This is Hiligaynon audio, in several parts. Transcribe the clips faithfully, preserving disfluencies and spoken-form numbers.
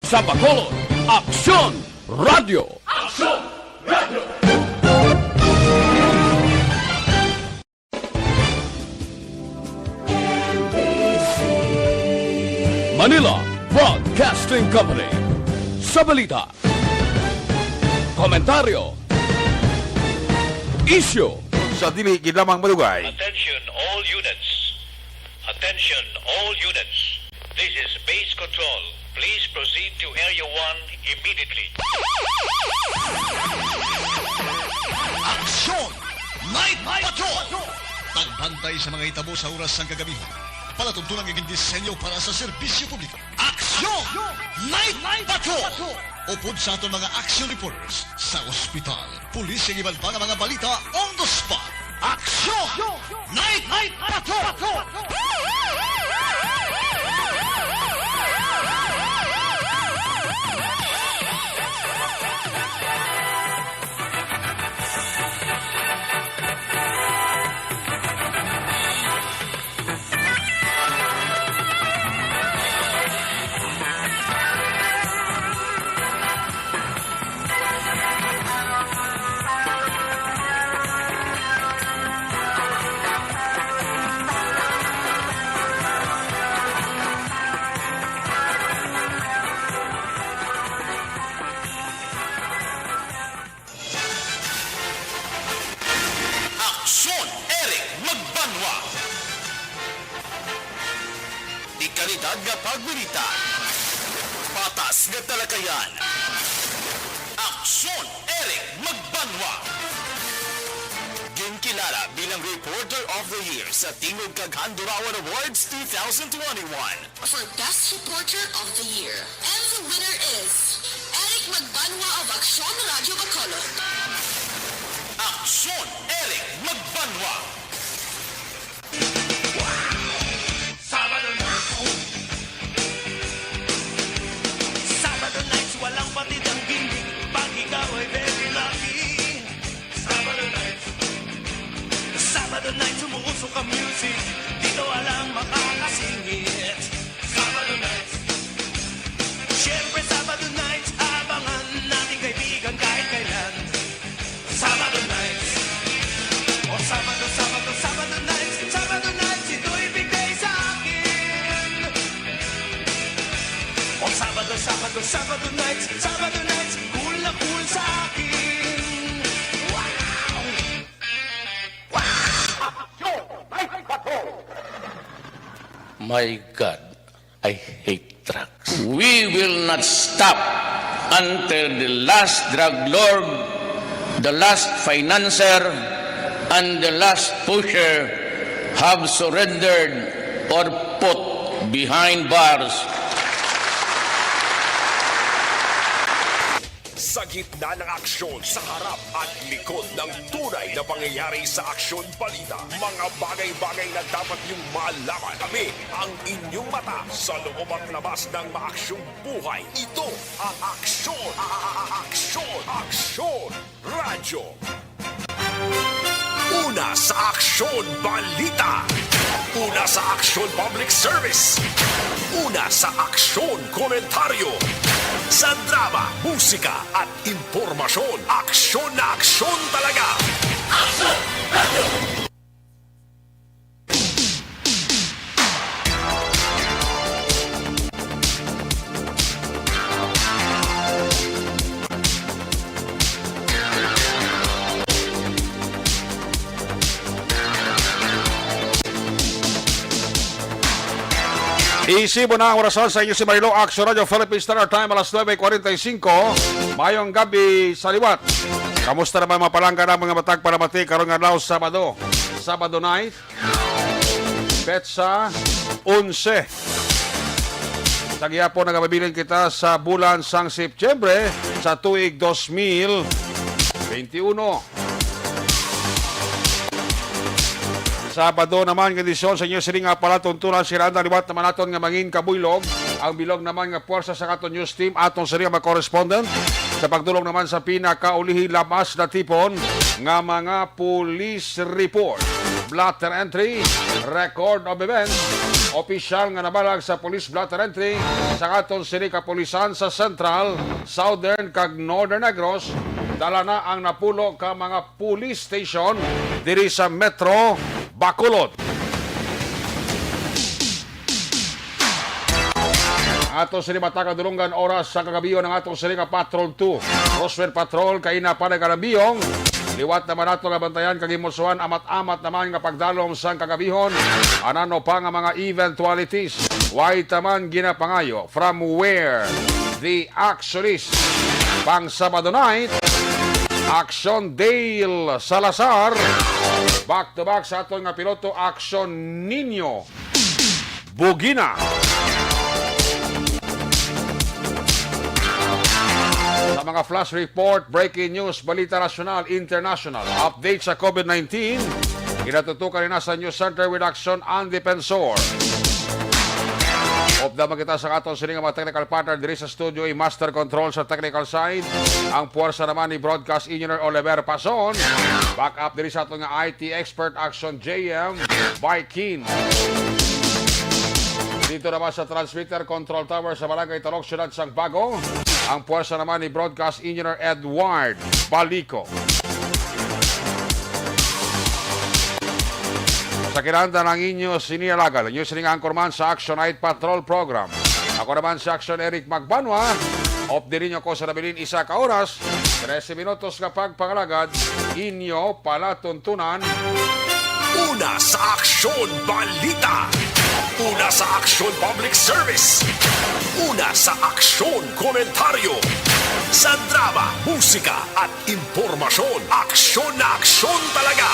Sa Bacolod, Aksyon Radyo. Aksyon Radyo. Manila Broadcasting Company. Sa balita, komentaryo, isyu, sa dili gid lamang madugay. Attention all units. Attention all units. This is base control. Please proceed to Area one immediately. Aksyon Night Patrol! Pagbantay sa mga hitabo sa oras sang kagamihan. Palatuntunan nga gindisenyo para sa serbisyo publiko. Aksyon Night Patrol! Upod sa aton mga action reporters sa ospital, pulis, kag iban pa nga mga balita on the spot. Aksyon Night Patrol! Aksyon, Eric Magbanwa. Di kalidad nga pagbalita. Patas nga talakayan. Aksyon, Eric Magbanwa. Ginkilala bilang Reporter of the Year sa Tingog kag Handurawan Awards two thousand twenty-one. For Best Reporter of the Year. And the winner is Eric Magbanwa of Aksyon Radio Bacolod. Aksyon, Eric Magbanwa. Sabado na. Sabado nights, walang patid ang gimmick. Pag ikaw ay very lucky. Sabado nights. Sabado nights, umuusok ang music. Dito walang makakasingit. Sabado nights. Siyempre, Sabado nights, abangan natin, kaibigan, kahit kailan. Sabado nights. O Sabado, Sabado, Sabado nights. Sabado nights, ito'y big day sa akin. O Sabado, Sabado, Sabado nights. Sabado nights, cool na cool sa akin. Wow! Wow! Action! Night Patrol! My God, I hate drugs. We will not stop until the last drug lord, the last financier, and the last pusher have surrendered or put behind bars. Sa gitna ng aksyon, sa harap at likod ng tunay na pangyayari sa Aksyon Balita, mga bagay-bagay na dapat niyong malaman. Kami ang inyong mata sa loob at labas ng maaksyong buhay. Ito ang Aksyon, a-, a-, a-, Aksyon, Aksyon Radyo. Una sa Aksyon Balita. Una sa Aksyon Public Service. Una sa Aksyon Komentaryo. Sa drama, musika, at impormasyon, aksyon na aksyon talaga. Aksyon Radyo! Isibo na ang orasan sa inyo si Marilo, Action Radio Philippine Standard Time, alas nuebe cuarenta y cinco. Mayong gabi sa liwat. Kamusta naman mga palangga namon nga matag palamati karon nga adlaw, Sabado? Sabado night, petsa onse. Sa gihapon, nagapabilin kita sa bulan sang Setyembre sa tuig dos mil benti uno. Sabado naman nga edisyon sa inyo sini nga palatuntunan, sila ang liwat naman naton nga mangin kabuylog. Ang bilog naman nga puwersa sa aton news team, aton sini nga mga correspondent, sa pagdulong naman sa pinakaulihi labas na tipon nga mga police report. Blotter Entry, Record of Events, opisyal nga nabalag sa Police Blotter Entry sa aton sini kapulisan sa Central, Southern, kag Northern Negros, dala na ang napulo ka mga police station diri sa Metro Bacolod. Ato sini matag kadulungan oras sa kagabihon ang ato sini nga Patrol two. Roswell Patrol, kaina pa nagkalambiyong. Liwat naman nato nga bantayan kag himusuan, amat-amat naman nga pagdalom sang kagabihon. Anano pa nga mga eventualities? Way taman ginapangayo. From where? The Actionist. Pang Sabado night, Action Dale Salazar. Back to back sa aton nga piloto, Action Nino Bugina. Sa mga flash report, breaking news, balita nasyonal, international, update sa COVID nineteen, ginatutukan ni sa News Center with Action ang Defensor. Upda man kita sa aton sini nga mga technical partner diri sa studio, i-master control sa technical side, ang puwersa naman ni Broadcast Engineer Oliver Pason. Back up diri sa aton nga I T expert, Action J M Baikin. Dito naman sa transmitter control tower sa Barangay Talok, Siyudad sang Bago, ang puwersa naman ni Broadcast Engineer Edward Balico. Sa kinahanglan ang inyo sini alagad, inyo sining anchorman sa Action Night Patrol Program. Ako naman si Action Eric Magbanwa. Update ninyo ko sa nabilin isa ka oras, trese minutos nga pagpangalagad, inyo palatuntunan. Una sa Aksyon Balita. Una sa Aksyon Public Service. Una sa Aksyon Komentaryo. Sa drama, musika, at impormasyon, aksyon na aksyon talaga.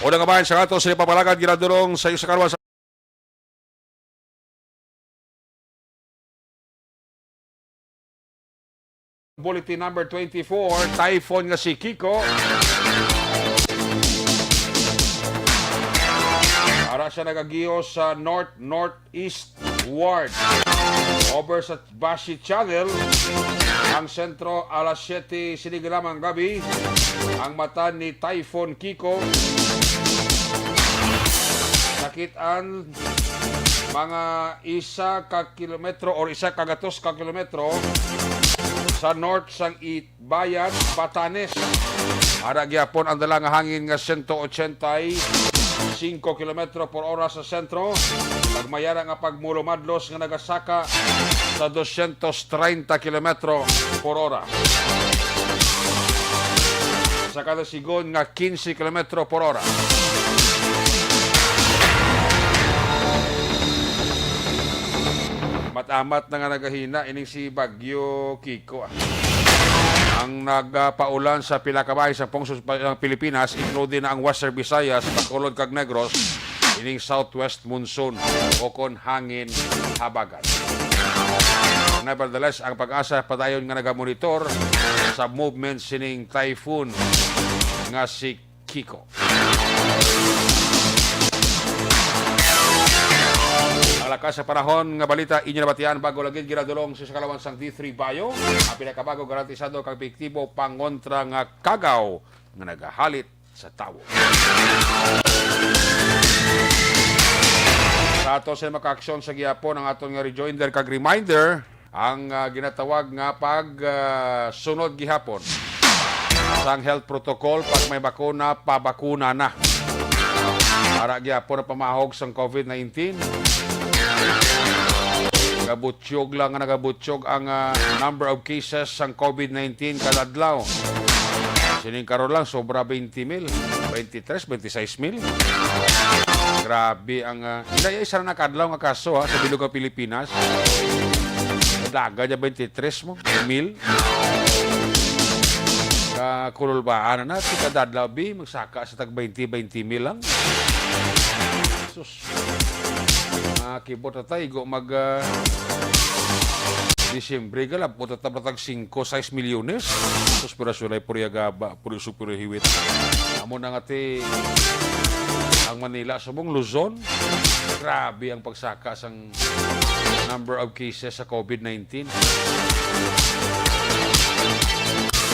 Una nga bahin sa ato sa ipapalagad, ginadulong sa isa ka Bulletin number twenty-four, typhoon nga si Kiko. Ara siya nagagiyo sa north-northeast ward. Over sa Bashi Channel, ang sentro alas siyete sining lamang gabi. Ang mata ni Typhoon Kiko nakit-an mga isa ka kilometro or isa ka gatos ka kilometro sa north sang Itbayat, Batanes. Ara gyapon ang dala nga hangin nga sento ochenta y singko kilometro por oras sa sentro, kag may ara nga pagmulumadlos nga nagasaka sa dosyentos treinta kilometro por ora. Sa kada sigon nga kinse kilometro por ora. Mat-amat na nga nagahina ining si Bagyo Kiko, ah. Ang nagapaulan sa pila ka bahin sa pungsod pa-, ng Pilipinas, including na ang Western Visayas, Bacolod kag Negros, ining southwest monsoon o kon hangin habagat. Nevertheless, ang PAGASA padayon nga nagamonitor sa movement sining typhoon nga si Kiko. Ang lakas sa panahon nga balita inyo nabatian bago lagi ginadulong sa kalawan sang D three Bio, ang pinakabago, garantisado kag epektibo pangontra nga kagaw nga nagahalit sa tawo. Sa ato sa makaaksyon sa gihapon, ang aton nga rejoinder kag reminder, ang, ah, ginatawag nga pag, ah, sunod gihapon sang health protocol, pag may bakuna, pabakuna na. Para gihapon ang pamahog sang COVID nineteen. Gabutyog lang nga nagabutyog ang, ah, number of cases sang COVID nineteen kada adlaw. Sining karon lang, sobra twenty mil, twenty-three, twenty-six mil. Grabe ang, ah, ina, isa na kadlaw nga kaso, ha, sa bilog nga Pilipinas. Daga niya twenty-three mo, mil. Kakululbaan na, si kada adlaw, bi, magsaka sa tag twenty, twenty mil lang. Sus. Ah, kibot na tayo, igo mag, ah, Disyembre, galabot na tabla tag singko, sais milyones. Sus, pero sulay, puri agaba, puri superior hiwit. Amo na nga ti, ang Manila, subong Luzon. Grabe ang pagsaka sang number of cases sa COVID nineteen.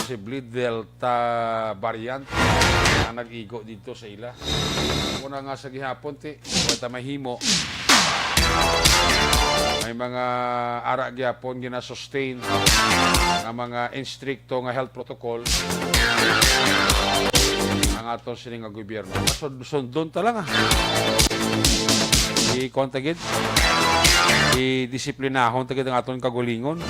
posible Delta variant ang nag-igo dito sa ila. Una nga sa gihapon, ti, wala ta mahimo. May mga ara gyapon gina-sustain nga mga instrikto nga health protocol ang aton sini nga gobyerno. Masud-, sundon ta lang, ah. I-, kuwan ta gid. I-disiplinahon ta gid ang aton kagulingon.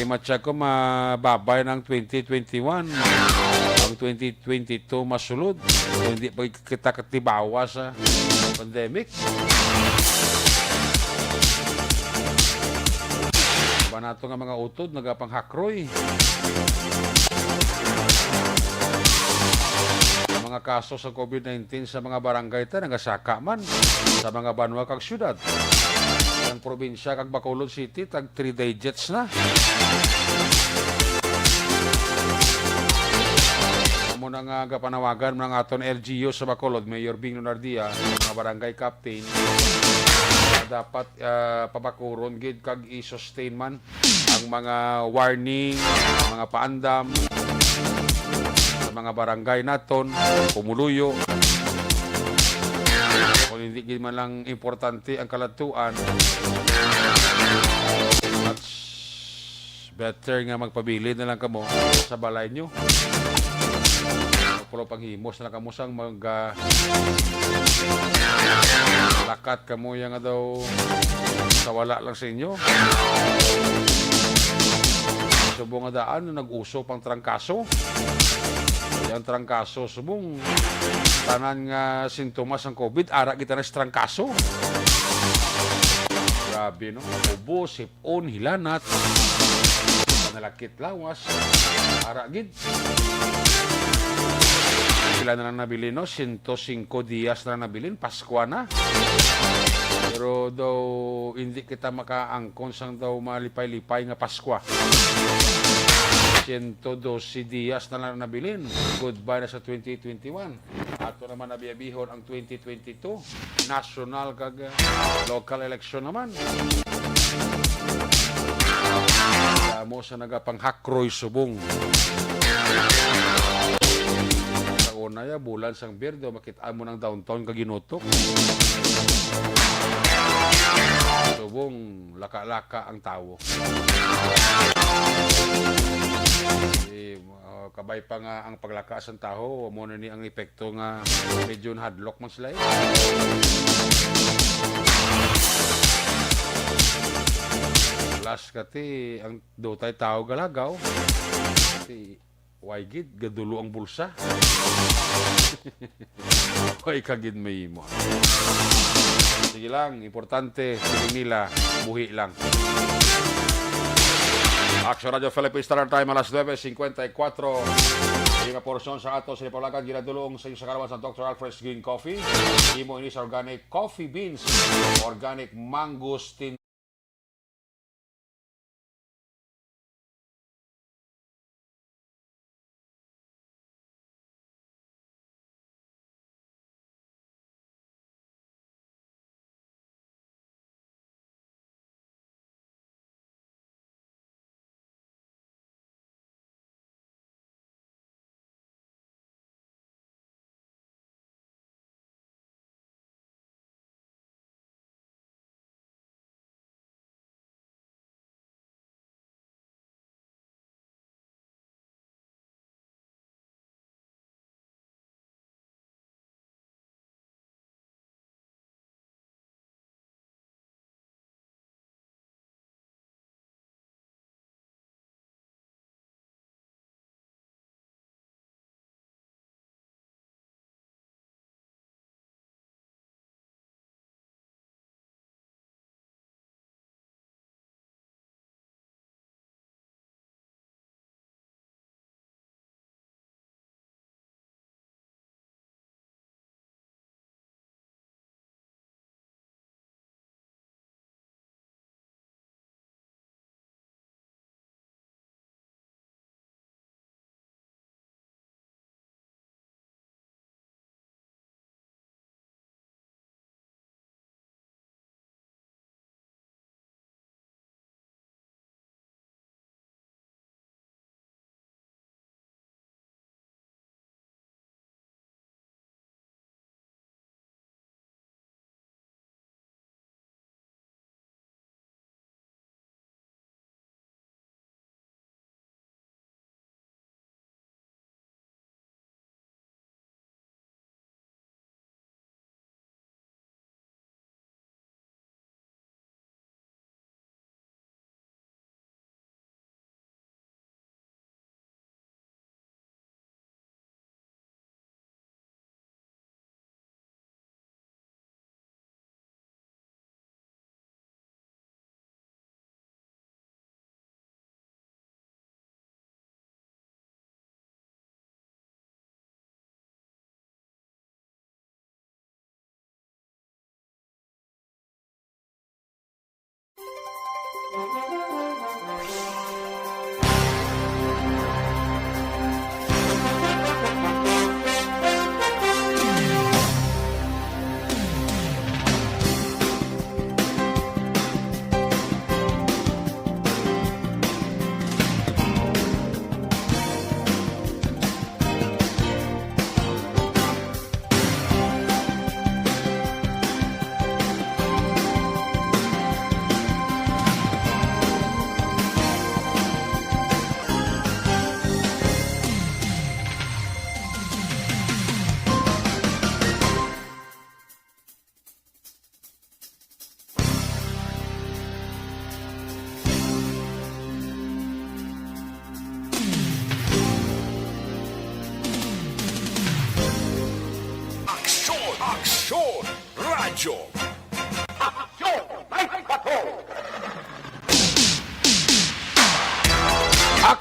Eh, matya ko, mababay na ang twenty twenty-one. Ang twenty twenty-two masulod. Kung hindi pa kita katibawa sa pandemic. Ba nato nga mga utod nagapanghakroy. Ang mga kaso sa COVID nineteen sa mga barangay ta nagasaka man sa mga banwa kag syudad. Ang probinsya kag Bacolod City tag three digits na. Amo na nga gapanawagan man ang aton L G U sa Bacolod, Mayor Bing Lunardia, mga barangay captain, nga dapat, ah, pabakuron gid kag i-sustain man ang mga warning, mga paandam sa mga barangay naton, pumuluyo. Kung hindi gid man lang importante ang kaladtuan, at better nga magpabilin na lang kamo sa balay nyo. Pero panghimos na lang kamo sang mag, ah, lakat kamo yang nga daw sa wala lang sa inyo. Subong nga daan, nag-uso pang trangkaso. Yang trangkaso, subong tanan nga sintomas sang COVID, ara kita na sa trangkaso. Grabe, no? Ubo, sip-, on, hilanat, panalakit lawas, ara gid. Pila na lang nabilin, no? Sento singko dias na lang nabilin, Paskwa na. Pero daw hindi kita makaangkon sang daw malipay-lipay nga Paskwa. Sento dose dias na lang nabilin. Goodbye na sa twenty twenty-one. Ato naman abi-abihon ang twenty twenty-two national kag, uh, local election naman. Damo sa nagapanghakroy subong. Sa una, ya, bulan sang Birdo, makita mo ng downtown kag ginutok. Subong, laka-laka ang tawo. Eh, Ah, kabay pa nga ang paglaka sang tawo, amo na ni ang epekto nga medyo nahadlok man sila, eh. Plus, kati, ang dutay tawo galagaw. Kati, way gid, gadulo ang bulsa. Way ka gid mahimo. Sige lang, importante, siling nila, buhi lang. Action Radio Philippines Standard Time, alas nuebe cincuenta y cuatro. Ini nga porsyon sa ato sa ipalagan, ginadulong sa inyo sa kalawan sa Doctor Alfred's Green Coffee. Imo ini sa organic coffee beans, organic mangosteen.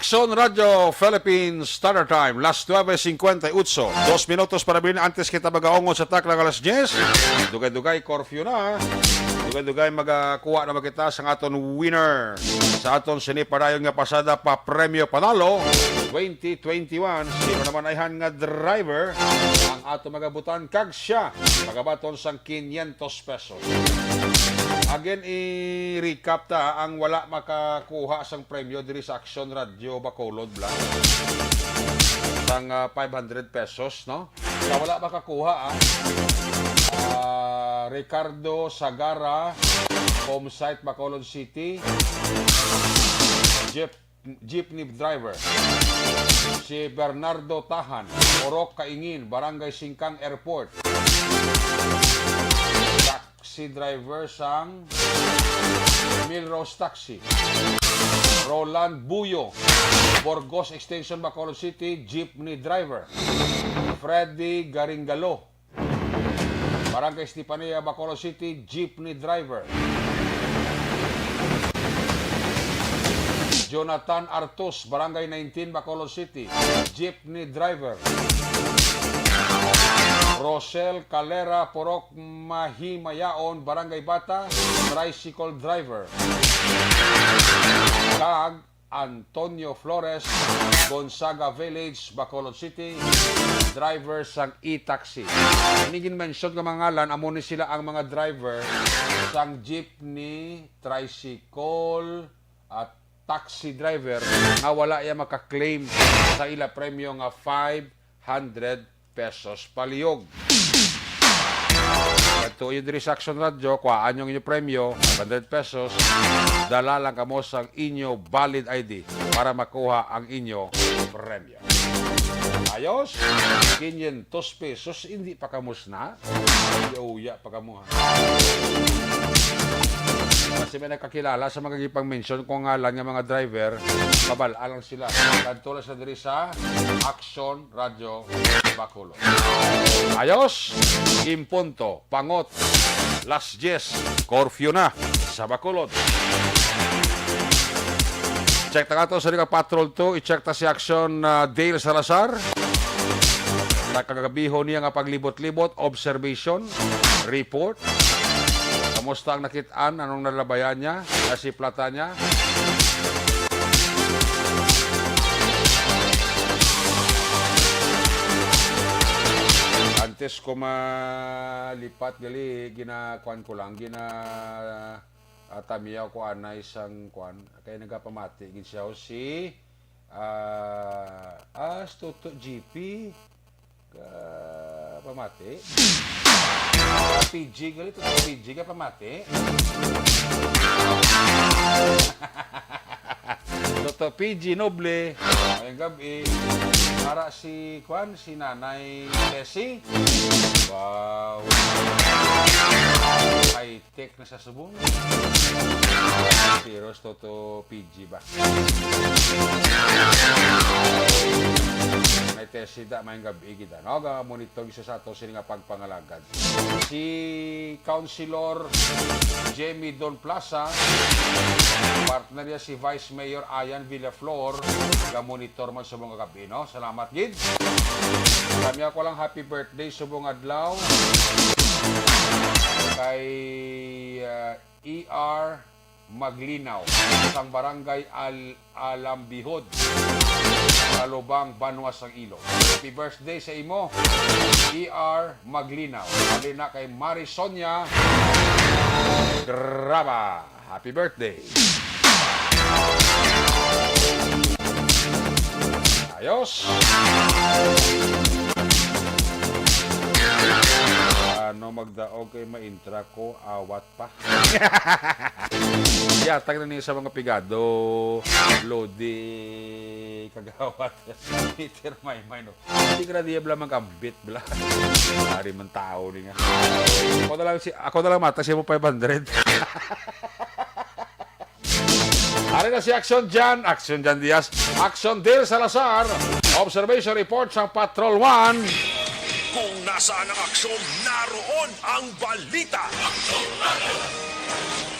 Son Radyo Philippines Standard Time, las nuebe cincuenta y ocho. Dos minutos para bilin antes kita magaungon sa takna nga alas diyes. Dugay-dugay, curfew na. Dugay-dugay, magakuha na man kita sa aton winner sa aton sini padayon nga pasada pa Premyo Panalo twenty twenty-one. Sino naman ayhan nga driver ang ato magabutan kag siya magabaton sang quinientos pesos? Again, i-recap ta ang wala makakuha sang premyo diri sa Aksyon Radyo Bacolod, bla. Sang, ah, five hundred pesos, no? Sa wala makakuha, ah. Ah, Ricardo Sagara, home site, Bacolod City. Jeep, jeepney driver. Si Bernardo Tahan, Orok Kaingin, Barangay Singkang Airport. Taxi driver sang Milrose Taxi. Roland Buyo, Burgos Extension, Bacolod City, jeepney driver. Freddy Garingalo, Barangay Estefania, Bacolod City, jeepney driver. Jonathan Artus, Barangay nineteen, Bacolod City, jeepney driver. Rosel Calera, Purok Mahimayaon, Barangay Bata, tricycle driver. Kag Antonio Flores, Gonzaga Village, Bacolod City, driver sang e-taxi. Ini gin-mention nga mga ngalan, amo ni sila ang mga driver sang jeepney, tricycle, at taxi driver nga wala iya maka-claim sa ila premyo nga five hundred pesos palihog. Kadtuyo diri sa Aksyon Radyo, kuhaan yung inyo premyo, five hundred pesos. Dala lang kamo sang inyo valid I D para makuha ang inyo premyo. Ayos, quinientos pesos, hindi pa kamo sna? Uya-uya pa kamo, ha? Kasi may nakakilala sa mga gipang-mention kong ngalan nga mga driver, mabal-a lang sila. Kadto lang sa diri sa Aksyon Radyo Bacolod. Ayos, impunto, pangot, las diyes, curfew na sa Bacolod. Check ta nga to sa Liga Patrol two, i-check ta si Aksyon, ah, Dale Salazar. Nakagabihon niya nga paglibot-libot, observation, report. Kamusta ang nakit-an? Anong nalabayan niya? Nasiplatan niya? Antes ko malipat, gali, ginakuan ko lang, gina, ah, tamiyaw ko anay sang kuan, kay nagapamati gid siya, o si, ah, ah, si Toto G P, ka pamati. P G, gali, Toto P G ka pamati. Toto P G Noble, maayong gab-i. Para si, kuan, si Nanay Tessie. Wow. High-tech na sa subong. Pero si Toto P G ba? May Tessie da, maayong gab-i kita, no? Ga-monitor siya sa ato sini nga pagpangalagad. Si Councilor Jemmy Don Plaza, partner niya si Vice Mayor Ayan Villaflor, ga-monitor man sa mga gab-i, no? Salamat gid. Kami ako lang, happy birthday subong adlaw kay, ah, E R Maglinaw, sang Barangay Al-, Alambihod, Calubang, Banwa sang Ilo. Happy birthday sa imo, E R Maglinaw. Halin na kay Marisonia Graba. Happy birthday. Ayos. Ano, magdaog kay maintra ko, awat pa. Yatag na niya sa mga pigado. Lodi, kagawad. Peter Maymay, no? Hindi ka na diya bala mag-ambit, bala. Ari man tao ni nga. Ako na lang si, ako na lang mata siya mo five hundred. Ari na si Action Jan, Action Jan Diaz, Action Dale Salazar. Observation report sa Patrol one. Kung nasaan ang aksyon, naroon ang balita.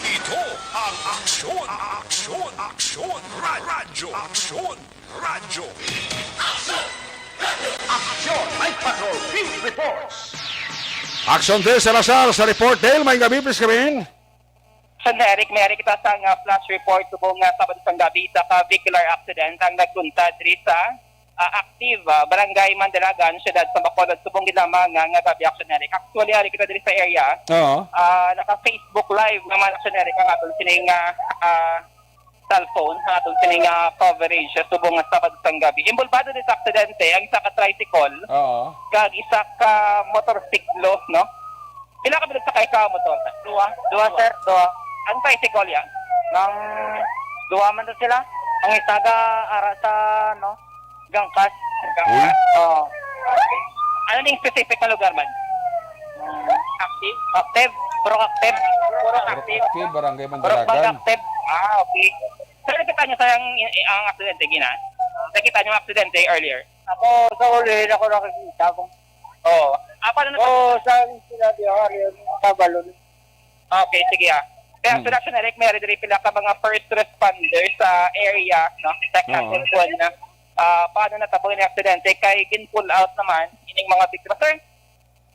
Ito ang aksyon, aksyon, Aksyon Ra- Radyo. Aksyon Radyo. Aksyon Night Patrol Field Reports. Action Day Salazar sa report. Dale, may gabi, please come in. Sir Eric, may ari kita sa nga flash report subong nga Sabado sang gabi sa ka vehicular accident ang nagkuntad diri sa ah, Active, ah, Barangay Mandalagan, siyudad sa Bacolod, subong gid lamang nga, nga gabi, Action Eric. Actually, ari kita diri sa area. Oo. Ah, naka-Facebook Live naman, Action Eric, ang aton sining ah, ah, cellphone, ang aton sining ah, coverage, ah, subong nga Sabado sang gabi. Involbado din sa aksidente ang isa ka tricycle Oo. kag isa ka motorsiklo, no? Pila ka bilog sakay ka motor, sir? Duha. Duha, sir. Duha. Ang tricycle yan? Nang duha man to sila. Ang isa ga ara sa, no, gangkas. Uy. Oo. Ano ning specific na lugar man? Active? Active. Puro active. Puro Purok active. Active, Barangay Purok Mandalagan. Active. Ah, okay. Sir, nakita niyo sa ang, ang aksidente, gina? Nakita niyo ang aksidente earlier? Ako, sa uli, ako nakikita kung Oo. Ah, paano na Oo, sa sila di ako, yung kabalon. Okay, sige, ah. Kaya Mm. sa Action Eric, may diri pila ka mga first responders sa area, no? Sa Oo. Kasunduan na, ah, paano natabo ni aksidente? Kay gin-pull out naman ining mga biktima. Sir,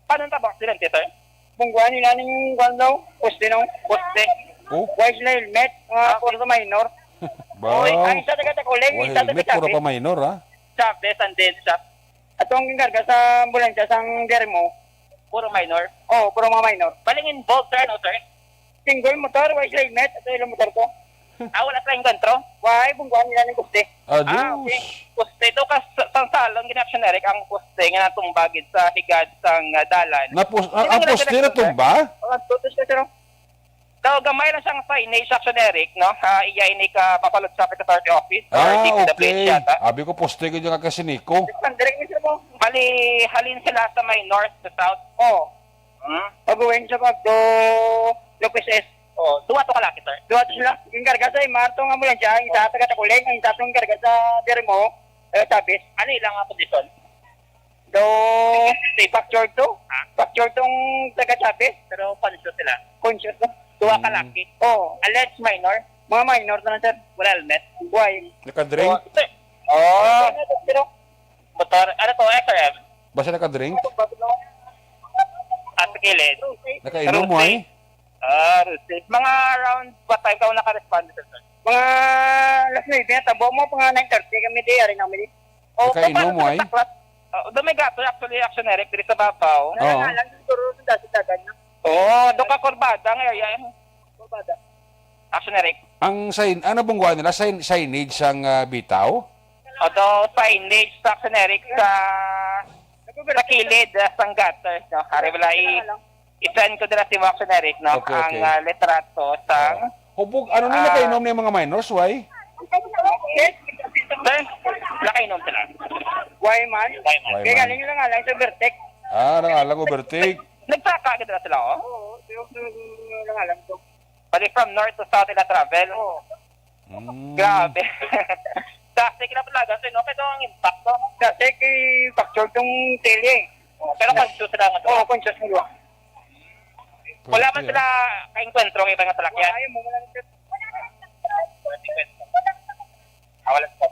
paano natabo ang aksidente, sir? Bungguan nila ning kwan daw, poste, no? Poste. Oh? Why sila helmet? Mga Ah, okay. Puro minor. Ba? Oy, ang isa taga Takuling, Why isa taga helmet? Puro Chavez. Pa minor, ha? Chavez and then sa Atong ginkarga sa ambulansya sang Dermo. Puro minor? Oo, puro mga minor. Baling involved, sir, no, sir? Single motor, why sila helmet? Ato ilang motor ko. Ah, wala sila enkwentro? Why, bungguan nila ng gusti. Ah, okay. Adus. Gusti to, kas sa salong ginaksyon, Eric, ang gusti nga natumba gid sa higad sang, ah, dalan. Napus-, ang, Sino ang nga poste nagkakita, sir? Natumba? Oh, ang tutos na, sir, oh. Daw gamay lang siyang signage, Action Eric, no? Ah, iya ini ka Bacolod Traffic Authority Office or Ah, D P W H okay. Yata. Abi ko, poste ko dyan ka Siniko. Direct mismo. Bali, halin sila sa may north to south. Oh. Hmm? Pag-uwing sa pagdo Lopez S. Oh, duwa to kalaki, sir. Duwa to sila. Yung karga sa Imar, tong ambulansya, yung isa taga Takuling, yung isa tong karga sa Dermo, eh, Tabis. Ano ilang nga kondisyon? Do, fracture to? Ha? Fracture tong taga Chavez. Pero conscious sila? Conscious to. Duha ka Mm. laki? Oo. Alleged minor? Mga minor na lang, sir. Wala helmet? Why? Nakadrink? Oh, sir. Oh. Pero, motor, ano to, S R M? Basta nakadrink? At sa kilid. Nakainom mo, Rusi. Ay? Ah, Rusi. Mga around what time ka naka-respond, sir? Mga alas nuebe, tabo mo, mga nine thirty kami di, ari namin di. Oh, Nakainom mo, ay? Saklat. Oh, do may gato, actually, Action Eric, diri sa Babaw. Oo. Nga lang, siguro, sa dati dagan na. Oo, do ka Corbada, ang area, eh. Corbada. Action Eric. Ang sign, ano bungguan nila? Sign, signage sang, ah, bitaw? O, do signage sa Action Eric sa, sa kilid, ah, sang gutter, no? Ari wala i-, i-send ko dira si Action Eric, no? Okay, Ang, okay. ah, litrato sang, Oo. Hubog, ano na Ah. nakainom ni mga minors, why? Sir, nakainom sila. Why man? Why man? Why Kaya man? galing lang nga lang sa Bertek. Ah, nang alam ko, Bertik. Nagtraka gid sila, oh. Oo, pero, pero, lang alam ko. Bali, from north to south sila travel. Oo. Mm. Grabe. Dahil kinapalagan sa inyo, kaya ang impact, no? Kasi kay facture tong tele. Oh, pero conscious sila nga to. Oo, conscious mo. Wala man Pwede, sila ah. Kaengkwentro ng iba nga salakyan. Wala, ayaw mo, wala na sila. Ah, wala sila.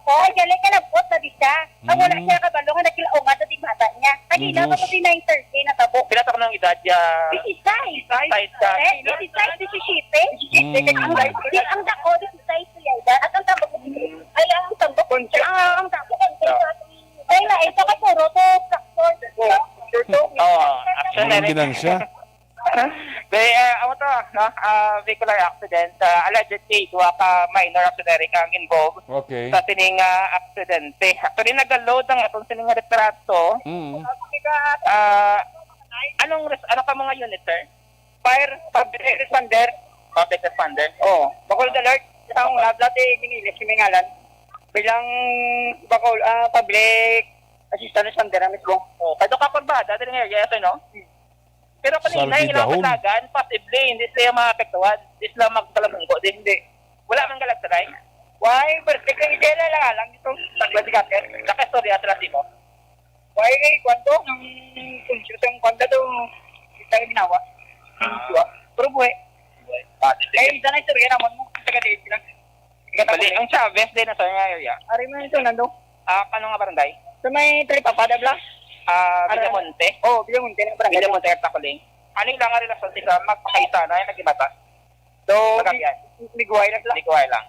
Ay, gali ka, nabot na di siya. Ang wala Mm. siya kabalo nga nagkilaungan sa di bata niya. Kanina, Mm. pa po si nine thirty, natabo. Pila to ka ng edad, ya? Sixty-five. Sixty-five ka. Eh, sixty-five, sixty-seven. Mm. Ang, ang dako, sixty-five siya, edad. At ang tabo, ay, ang tabo, ang, ang tabo, ay, na, ito ka puro to, sakto. Oo, actually, Ang ginansya. Kay, ah, amo to, no? Ah, vehicular accident. Ah, allegedly, duha ka minor accident ang involved Okay. sa sining, ah, aksidente. Actually, nag-load ang atong sining retrato. Mm. Ah, anong res-, ano ka mga unit, sir? Fire, public responder. Public responder? Oo. Bacolod Alert. Sa akong lab, dati ginilis yung ngalan. Bilang Bacol, ah, public assistant responder na mismo. Oh, kado ka pa ba? Dati nga, yes or no? Hmm. Pero kanina, Salvi yung dahon. Pinatagan, possibly, hindi sila maapektuhan. Hindi sila magkalamunggo din. Hindi. Wala man galag sa line. Why? Birthday kay Jella lang, alam nito. Nagbabigatin. Nakaistorya sila, di mo? Why kay kwanto? Ang conscious ang kwanto to. Kita yung ginawa. Ah. Ang tuwa. Pero buhi. Ah, sige. Eh, isa na istorya naman mo. Taga diin sila. Bali, ang Chavez din na sa nga area. Ari man ito, nando. Ah, ano nga barangay? Sa may Tripapada, bla? Ah, Ara- Villamonte. Oh, Villamonte na barangay. Villamonte, Takuling. Ano lang ang relasyon sila magpakaisa na yung nagimata? So, Magabian. Mig-, miguway lang sila. Miguway lang.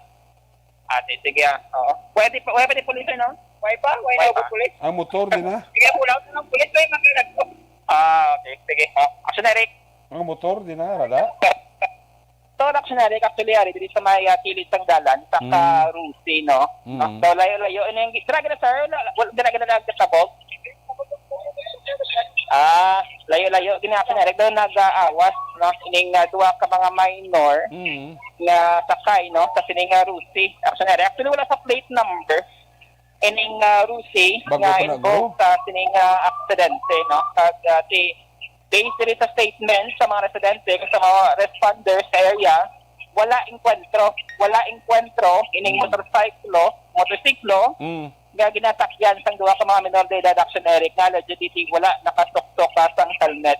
Ate, sige, ah. Oo. Pwede pa, pwede pulis, no? Why pa? Why Why na pa? Pulis? Ang motor din, ha? Sige, pull out na ng pulis, may makilag ko. Ah, okay. Sige. Oh, action, Eric. Ang motor din, ha, Rada? So, action, Eric, actually, ari, diri sa may, ah, kilid sang dalan, sa Mm. Ka-Rusi, no? Mm. So, layo-layo. Ano yung, dira, dira, sir? Wala, dira, dira, dira, sa Bog? Ah, layo-layo gini, action, Eric, daw nag-aawas, no? Ining, ah, duha ka mga minor Mm. nga sakay, no, sa sining, ah, Rusi, action, Eric. Actually, wala sa plate number ining, ah, Rusi Bago nga pa na, involved bro. Sa sining, ah, aksidente, no? Kag, ah, si, based diri sa statement sa mga residente kag sa mga responders sa area, wala engkwentro, wala engkwentro ining Mm. motorsiklo, motorsiklo Mm. nga ginasakyan sang duha ka mga menor de edad, action, Eric, nga allegedly wala nakasuksok pa sang helmet.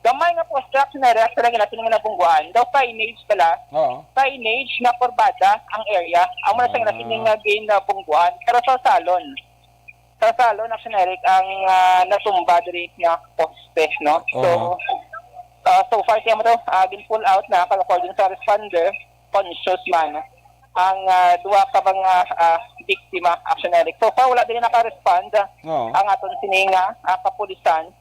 Gamay nga poste, action, Eric, sa lagi natin nga nabungguan. Daw signage pala. Oo. Signage nga kurbada ang area. Amo na siya nga Ah. natin nga ginabungguan. Pero sa salon. Sa salon, action, Eric, ang, ah, natumba diri nga poste, no? So, Oo. ah, so far, siya mo to, ah, gin-pull out na, according sa responder, conscious man ang, ah, duha ka mga, ah, biktima, action, Eric. So far, wala din naka-respond Oo. ang aton sini nga, ah, kapulisan,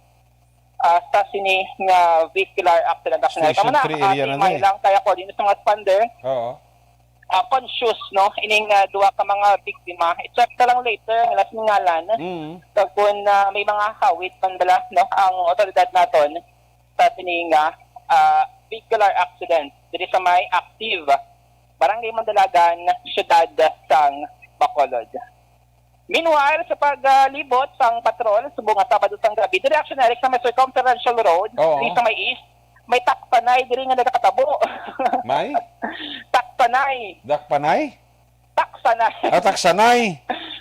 ah, sa sini nga vehicular accident, action, Eric. Station Amo na, three area ah, na himay na eh. Lang kaya ko din sa mga responder. Oo. Ah, conscious, no, ining, ah, duha ka mga biktima. I-check na lang later ang ilang ngalan. Mm. Kag kung, ah, may mga hawid man bala, no, ang otoridad naton sa sini nga, ah, vehicular accident diri sa may Active, Barangay Mandalagan, siyudad sang Bacolod. Meanwhile, sa paglibot sang patrol subong nga Sabado sang gabi, diri, action, Eric, sa may Circumferential Road, Oo. Diri sa may East, may taksanay diri nga nagakatabo. May? Taksanay. Dakpanay? Taksanay. Ah, taksanay.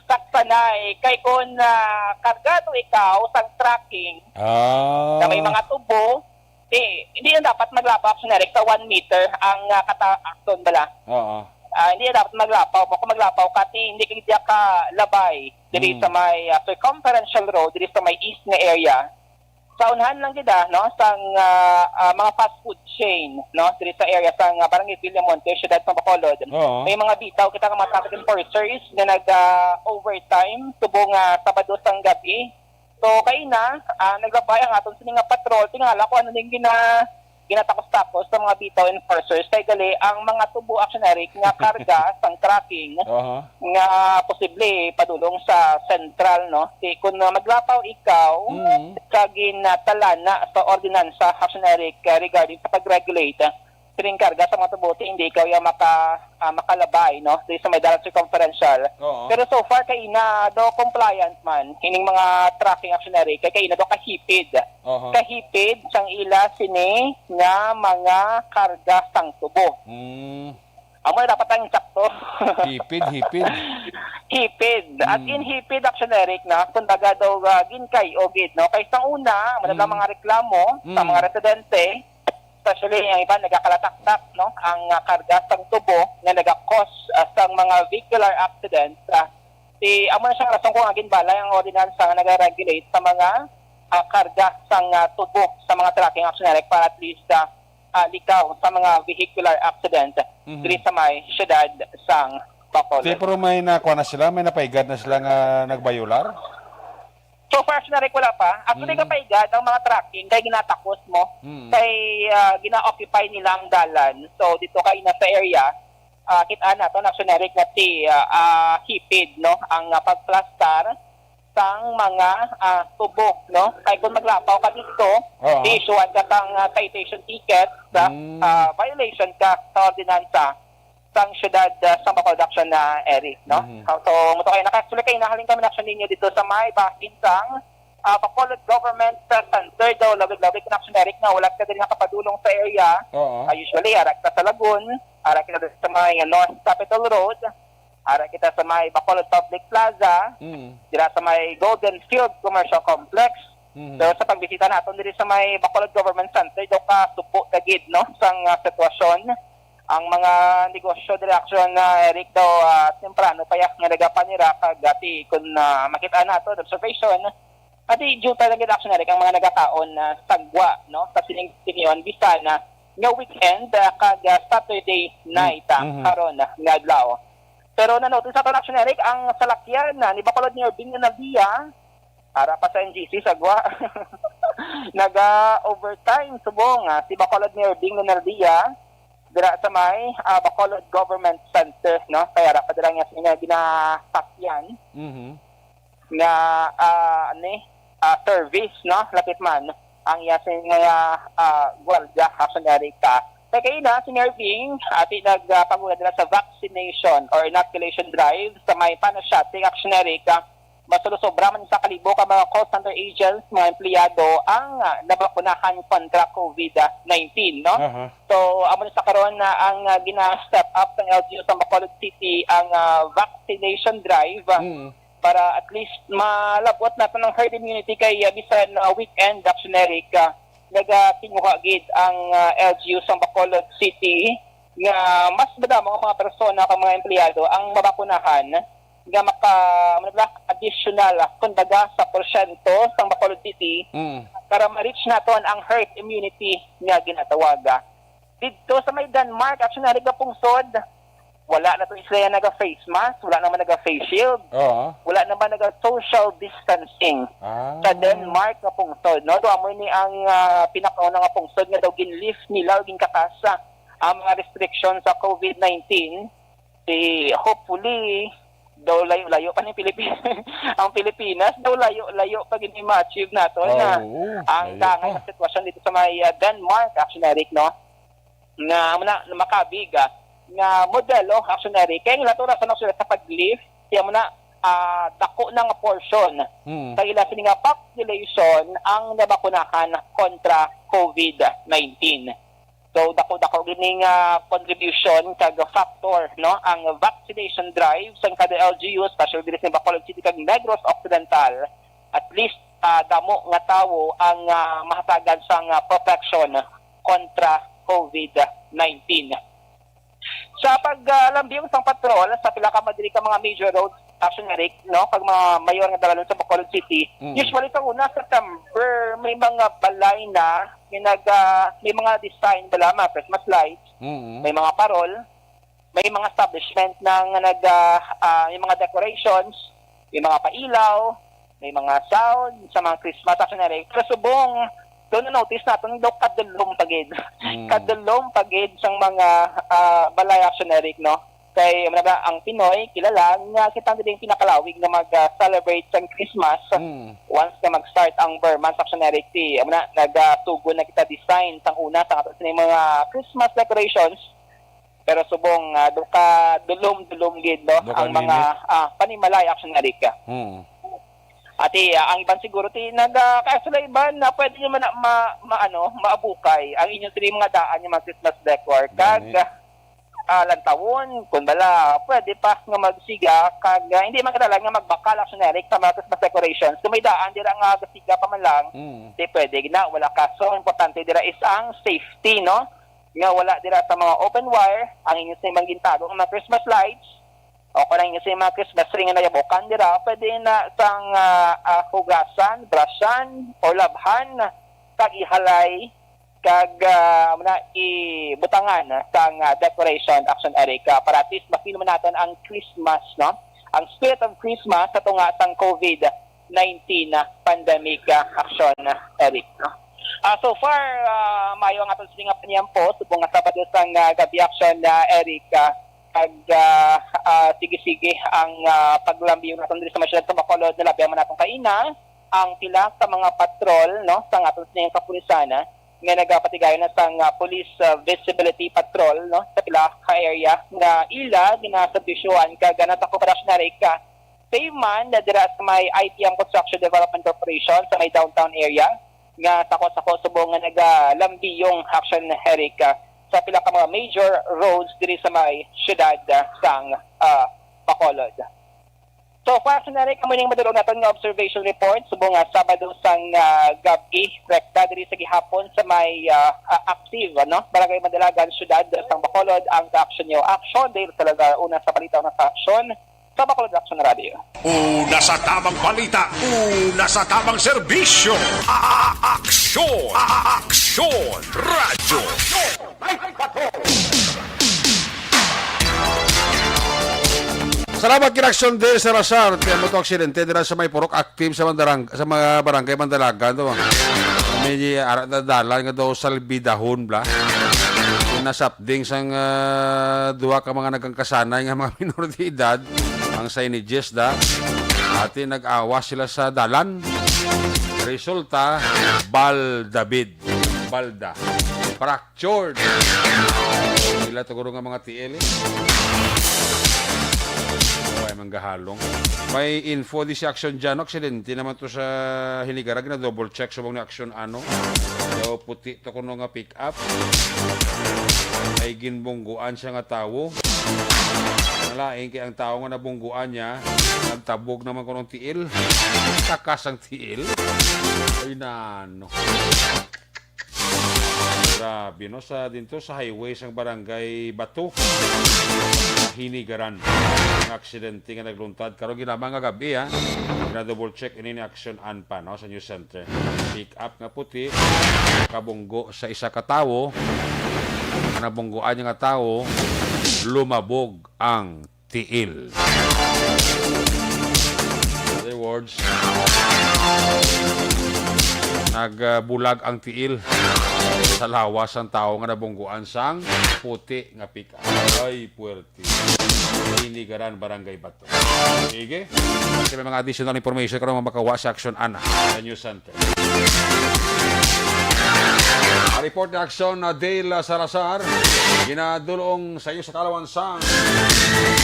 Taksanay. Kay kung, ah, kargado ikaw sang trucking Ah. na may mga tubo, di, hindi na dapat maglapaw, action, Eric, sa one meter ang, ah, kata-, action bala. Oo. Ah, hindi na dapat maglapaw. Kung maglapaw ka, ti, hindi ka, hindi ka labay diri Mm. sa may, ah, Circumferential Road, diri sa may East nga area. Sa unahan lang gid, ah, no, sang, ah, ah, mga fast food chain, no, diri sa area sang, ah, Barangay Villamonte, siyudad sa Bacolod. Oo. May mga bitaw kita nga mga traffic enforcers nga nag, ah, overtime subong nga Sabado sang gabi. So, kaina, ah, naglabay ang aton sini nga patrol. Tingala ko ano ning gina-, ginatakos-takos sa mga bitaw enforcers. Kay gali, ang mga tubo, action, Eric, nga karga sang trucking Aha. nga posible padulong sa sentral, no? Si, kung, ah, maglapaw ikaw, Mm. sa ginatalana sa ordinansa, action, Eric, ah, regarding sa pag-regulate, ah, sining karga sa mga tubo, ti, hindi ikaw yung maka-, ah, makalabay, no? Diri sa may dalan circumferential. Oo. Pero so far, kaina do compliant man ining mga trucking, action, Eric, kay kaina do kahipid. Oho. Kahipid sang ila sini nga mga karga sang tubo. Mm. Amo na dapat ang sakto. Hipid, hipid. Hipid. As Mm. in, hipid, action, Eric, na. Kumbaga daw, ah, ginkay-o gid, no? Kay sa una, wala Mm. mga reklamo sa Mm. mga residente, especially ang iba nagakalataktak, no, ang, ah, karga sang tubo nga nagakos, ah, sang mga vehicular accidents. Ah, si, amo na siyang rason kung ang ginbalay ang ordinansa nga nag-regulate sa mga, ah, karga sang, ah, tubo sa mga trucking, action, Eric, para at least, ah, ah, likaw sa mga vehicular accident Mhm. diri sa may siyudad sang Bacolod. Di, pero may nakuha na sila, may napaigad na sila nga nagbayular? So far, Action Eric, wala pa. Actually, Mm. kapaigad ang mga trucking kay ginatakos mo, Mm. kay, ah, gina-occupy nila ang dalan. So, dito kaina sa area, ah, kita naton, Action Eric, nga ti, ah, ah, hipid, no, ang, ah, pagplastar sang mga, ah, tubo, no? Kay kung maglapaw ka dito, Oo. i-issuean ka sang, ah, citation ticket sa, Mm. ah, violation ka sa ordinansa sang siyudad, ah, sa Bacolod, Action, ah, Eric, no? Mhm. Ah, so, mo to kayo, naka-, actually, kayo, nahaling kami na, Action, ninyo dito sa may bahin sang, ah, Bacolod Government, ah, Center, daw, lawig-lawig na, Action, Eric, nga wala ka din nakapadulong sa area. Oo. Ah, usually, ara kita sa Lagun, ara kita sa may North Capitol Road, ara kita sa may Bacolod Public Plaza, Mm. dira sa may Golden Field Commercial Complex, Mhm. Pero sa pagbisita naton diri sa may Bacolod Government Center, daw kasubo na gid, no, sang, ah, sitwasyon. Ang mga negosyo diri, aksyon, ah, Eric, daw, ah, temprano pa ya nga nagapanira, kag, ah, ti, kung, ah, makita nato, observation, ati, due talaga, aksyon, Eric, ang mga nagakaon, ah, sagwa, no, sa sining opinyon, bisan na nga weekend, ah, kag, ah, Saturday night, ah, Mhm. karon, ah, nga adlaw. Pero na-notice sa aton, aksyon, Eric, ang salakyan, ah, ni Bacolod Mayor Bing Leonardia, ara pa sa N G C, sagwa. Naga-overtime subong, ah, si Bacolod Mayor Bing Leonardia dira sa may, ah, Bacolod Government Center, no? Kaya ara pa dira nga siya ginasakyan Mhm. nga, ah, ani, ah, service, no? Lapit man ang iya sing nga, ah, gwardiya, aksyon, Eric, ah. Kay kaina, si Mayor Bing, ati, nagpanguna dira sa vaccination or inoculation drive sa may Panasiatic, aksyon, Eric, ah. Masulosobra man sa kalibo ka mga call center agents, mga empleyado ang, ah, nabakunahan kontra COVID nineteen, no? Aha. So, amo na sa karon na ang, ah, gina-step up sang L G U sa Bacolod City ang, ah, vaccination drive, ah, Mm. para at least malabot naton ang herd immunity kay, ah, bisan, ah, weekend, aksyon, Eric, ah, nagatinguha gid ang, ah, L G U sa Bacolod City nga mas madamo ang mga persona kag mga empleyado ang mabakunahan nga maka, ano ba, additional, ah, kumbaga, sa porsyento sang Bacolod City Mm. para ma-reach naton ang herd immunity nga ginatawag. Didto sa may Denmark, aksyon, Eric, nga pungsod, wala na to sila naga-face mask, wala naman naga-face shield, Oo. wala naman naga-social distancing Ah. sa Denmark nga pungsod, no? Daw amo ni ang, ah, pinakauna nga pungsod nga daw gin-lift nila o ginkatas ang mga restriction sa COVID nineteen. Di, hopefully, daw layo-layo pa ni Pilipinas. Ang Pilipinas, daw layo-layo pa gid ni ma-achieve nato Oo, na ang layo dangay pa. Nga sitwasyon dito sa may, ah, Denmark, aksyon, Eric, no? Nga, muna, makabig, ah, nga modelo, aksyon, Eric. Kaya nga, naturasan ako sila sa pag-lift. Kaya muna, ah, dako na nga portion Mm. sa ila sini nga population ang nabakunahan kontra COVID nineteen. So, dako-dako gini nga contribution kag factor, no, ang vaccination drive sang kada L G U, especially diri sa Bacolod City kag Negros Occidental. At least, ah, damo nga tawo ang, ah, mahatagan sang, ah, protection kontra COVID nineteen. Sa pag, ah, lambiyon sang patrol sa pila ka madiri ka mga major roads, aksyon, Eric, no, kag mga mayor nga dalan sa Bacolod City, Mm. usually sa una, September, may mga balay na may nag, ah, may mga design bala, mga Christmas lights, Mm. may mga parol, may mga establishment na nga nag, ah, ah, may mga decorations, may mga pailaw, may mga sound sa mga Christmas, aksyon, Eric. Pero subong, doon na-notice natin daw kadulom pa gid. Mm. Kadulom pa gid sang mga, ah, balay, aksyon, Eric, no? Kay, ano ba, ang Pinoy, kilala nga kita dili ang pinakalawig nga mag, ah, celebrate sang Christmas. Mm. Once nga mag-start ang Burman sa Action Directive, amo na, nagatugon na kita design sang una sa ato sini mga Christmas decorations. Pero subong, ah, do ka dulom-dulom gid, no, Duka ang mga, nini. ah, panimalay, Action Eric. Hmm. Ati, ah, ang iban siguro ti nagakasula iban na pwede nyo man na ma, ma, ano, maabukay ang inyong sini mga daan, yung mga Christmas decor. Kag, Gani. ah, lantawon, kung bala, pwede pa nga magsiga, kag, ah, hindi man katalan nga magbakal, Action Eric, sa mga Christmas decorations. Kung may daan, dira nga gasiga pa man lang, Hmm. di pwede na, wala kaso. Ang importante dira is ang safety, no? Nga wala dira sa mga open wire, ang inyo sa imang gintago nga mga Christmas lights, o kung ang inyo sa mga Christmas tree nga nayabukan dira, pwede na sang, ah, ah, hugasan, brushan, or labhan, kag ihalay, kag, ah, muna ibutangan sang, ah, decoration, Action Eric, ah, para at least ma-feel man naton ang Christmas, no? Ang spirit of Christmas sa tunga sang COVID nineteen na pandemic, ah, Action Eric, no? Ah, so far, ah, maayo ang aton sini nga paniyampo, subong nga Sabado sang, ah, gabi, Action, ah, Eric, ah, kag, ah, ah, sige-sige ang, ah, paglambiyon naton diri sa mga syudad sa Bacolod, nalabihan man naton kaina ang pila ka mga patrol, no, sa aton sini nga kapulisan, ah, nga nagapatigayon na sang, ah, police, ah, visibility patrol, no, sa pila ka area nga ila ginaserbisyuhan kag, ah, natakop pa, Action Eric, ah, Same man na dira sa may I T M Construction Development Corporation sa may downtown area nga sako-sako subong nga nagalambiyong, Action Eric, ah, sa pila ka mga major roads diri sa may siyudad, ah, sang, ah, Bacolod. So, Kuya Sinari, kamo ning madulong naton nga observation report subong nga Sabado sang, ah, gab-i, rekta diri sa gihapon sa may, ah, ah, active, ano, Barangay Mandalagan, Syudad sang Bacolod, ang Aksyon Niyo Aksyon. Dahil talaga una sa balita, una sa aksyon, sa Bacolod Aksyon Radio. Una sa tamang balita, una sa tamang serbisyo. A-, a-, aksyon, a-, a-, aksyon, radyo. Salamat, Kinaksyon Dave Salazar. Tiyan mo to, aksidente dira sa may Purok Active sa Mandarang-, sa mga barangay Mandalagan to. May ara na dalan nga daw salbidahon, bla. Yung nasapding sang, ah, duha ka mga nagkangkasanay nga mga minor de edad, ang signages da. Ati nag-awa sila sa dalan. Resulta, baldabid. Balda. Fractured. Sila to guro nga mga tiil, eh. Ay, manggahalong. May info di si Action Jan, no? Aksidente naman to sa Hinigaran, gina-double check subong ni Action Ano. Daw puti to kuno nga pick up. Ay ginbungguan siya nga tawo. Nalain kay ang tawo nga nabungguan niya, nagtabog naman kuno ang tiil. Takas ang tiil. Ay, nano. Grabe, no? Sa, dinto sa highway sang Barangay Bato, Hinigaran. Ang aksidente nga nagluntad karon ginama nga gab-i, ha? Gina-double check ini ni Action Ann pa, no? Sa News Center. Pick up nga puti, kabunggo sa isa ka tawo. Ang nabunggoan niya nga tawo, lumabog ang tiil. In other words, nagbulag ang tiil sa lawas sang tawo nga nabungguan sang puti nga pick-up. Ay, puwerte. Hinigaran, Barangay Bato. Sige. Kasi may mga additional information karon makawa sa Action Ana sa News Center. Ang report ni Action na Dale Salazar, ginadulong sa iyo sa kalawan sang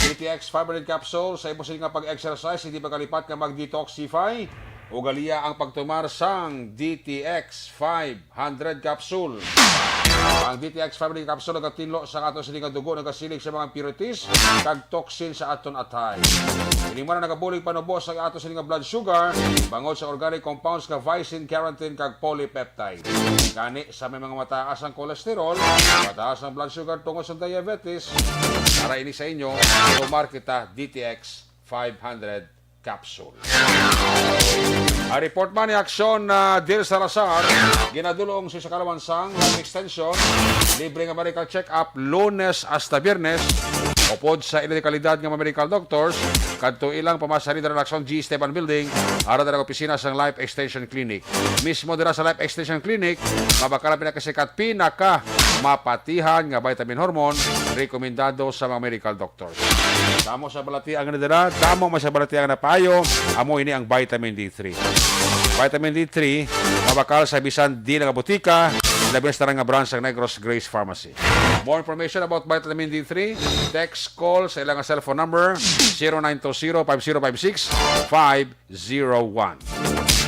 D T X five hundred capsule sa imposible nga pag-exercise, hindi magkalipat nga mag-detoxify. Ugaliya ang pagtumar sang D T X five hundred capsule. Ang D T X five hundred capsule nagatinlo sa ato sini nga dugo, nagasilig sa mga impurities kag toxin sa aton atay. Ini man ang nagabulig panubo sa ato sini nga blood sugar bangod sa organic compounds nga vicin, carotene kag polypeptide. Gani, sa may mga mataas ang cholesterol, mataas ang blood sugar tungod sa diabetes, para ini sa inyo, tumar kita D T X five hundred capsule. Ang report man ni Aksyon na Dil Salazar, ginadulong sa kalawan sang life extension, libre nga medical check-up Lunes hasta Biyernes, upod sa ila dekalidad nga mga medical doctors, kadto ilang pamasari dira sa G Esteban Building, ara dira ang opisina sang Life Extension Clinic. Mismo dira sa Life Extension Clinic, mabakal ang pinakasikat, pinaka mapatihan nga vitamin hormone, rekomendado sa mga medical doctors. Damo sa balatian nga nadala, damo man sa balatian nga napayo, amo ini ang vitamin D three. Vitamin D three, mabakal sa bisan di nga botika, labi na sa tanan nga branch sang Negros Grace Pharmacy. More information about vitamin D three, text, call sa ilang cellphone number, zero nine two zero, five zero five six, five zero one.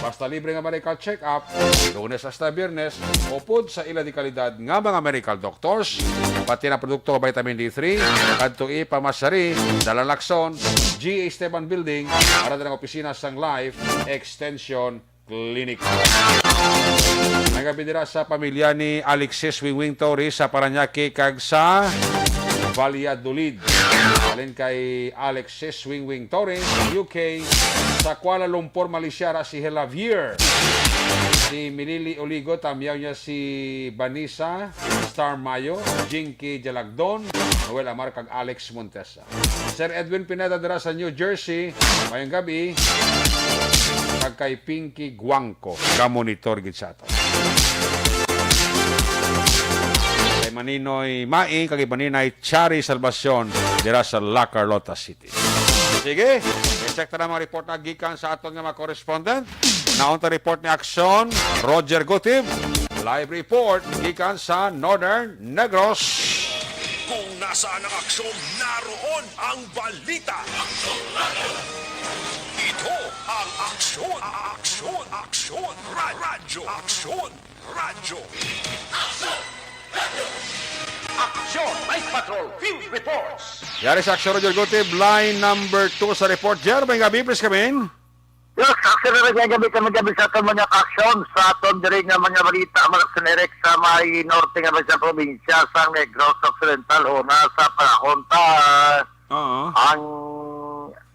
Basta libre nga medical check-up, Lunes hasta Biyernes, upod sa ila dekalidad nga mga medical doctors, pati ang produkto vitamin D three, kadto ipamasari, Dalan Lacson, G Esteban Building, ara ang opisina sang Life Extension Clinic. May gabi dira sa pamilya ni Alexis Wingwing Torres sa Parañaque kag sa Valladolid. Halin kay Alexis Wingwing Torres, U K, sa Kuala Lumpur, Malaysia, ra si Helavier. Si Milili Oligo, tamyaw niya si Vanessa Star Mayo, Jinky Jalagdon, Noel Amar, kag Alex Montesa. Sir Edwin Pineda dira sa New Jersey, mayong gabi. Kag kay Pinky Guangco, gamonitor gid sa ato. Kay Maninoy Mai, kag Maninay Chari Salvacion dira sa La Carlota City. Sige, i-check ta na mga report na gikan sa aton nga mga correspondent. Naunta report ni Aksyon, Roger Gutib. Live report gikan sa Northern Negros. Kung nasaan ang aksyon, naroon ang balita. Ito ang Aksyon, Aksyon, Aksyon, Ra-, Radyo Aksyon, Radyo. Aksyon Night Patrol Field Reports. Yari sa Aksyon, Roger Gutib, line number two sa report. Jer, may gabi, please come in. Yes, actually, may gabi kami gabi sa aton mga aksyon, sa aton diri nga mga balita, mga Aksyon Eric, sa may norte nga sa probinsya sa Negros Occidental, una sa panahon ta, Oo. ang,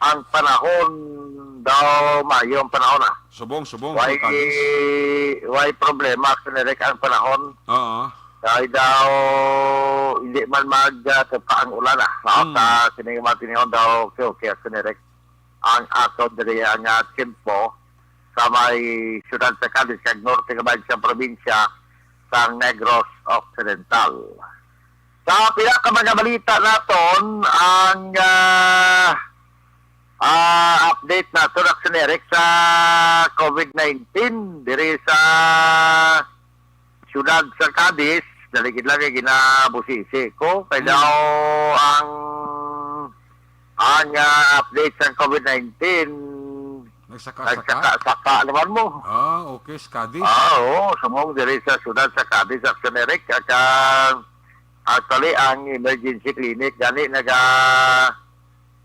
ang panahon daw, mayo ang panahon, ah. Subong, subong, Way, Sir Kadis. way problema, Aksyon Eric, ang panahon. Oo. Kay daw, hindi man mag, ah, tupa ang ulan, ah. No? Hmm. Sa sining mga tinihon daw, okay, okay, Aksyon Eric. Ang aton diri nga tiyempo sa may siyudad sa Cadiz kag norte nga bahin sa probinsya sa Negros Occidental. Sa pila ka mga balita naton, ang, ah, ah, update naton, Aksyon Eric, sa covid nineteen diri sa siyudad sa Cadiz, dali gid lang kay ginabusisi ko. Kay Hmm. daw ang, ang, ah, update sa covid nineteen, Nagsaka-saka? nagsaka-saka naman mo. Ah, okay, sa Cadiz. Ah, oo, sumong diri sa siyudad sa Cadiz, Aksyon Eric. At, ah, actually, ang emergency clinic, gani naga,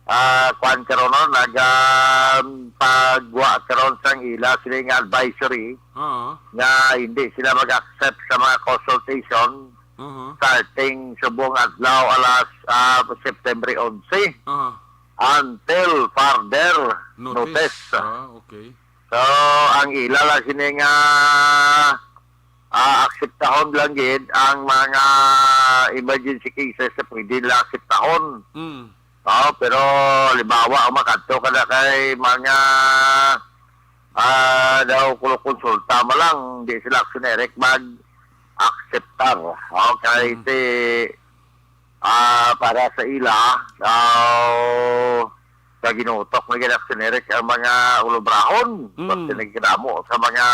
ah, kuwan karon, no? Nag, ah, pagwa karon sang ila sila nga advisory Oo. nga hindi sila mag-accept sa mga consultation Oo. starting subong adlaw alas, ah, September onse Oo. until further Notice. notice. Ah, okay. So, ang ila lang sini nga, ah, akseptahon lang gid ang mga emergency cases sa pwede nila akseptahon. Mm. Oh, pero halimbawa, ang makadto ka na kay mga, ah, daw kulo konsulta mo lang, di sila Aksyon Eric mag-akseptar. Okay, Mm. si, ah, para sa ila, daw sa ginutok na gid, Aksyon Eric, ang mga ulobrahon. Mm. Pati nagkadamo sa mga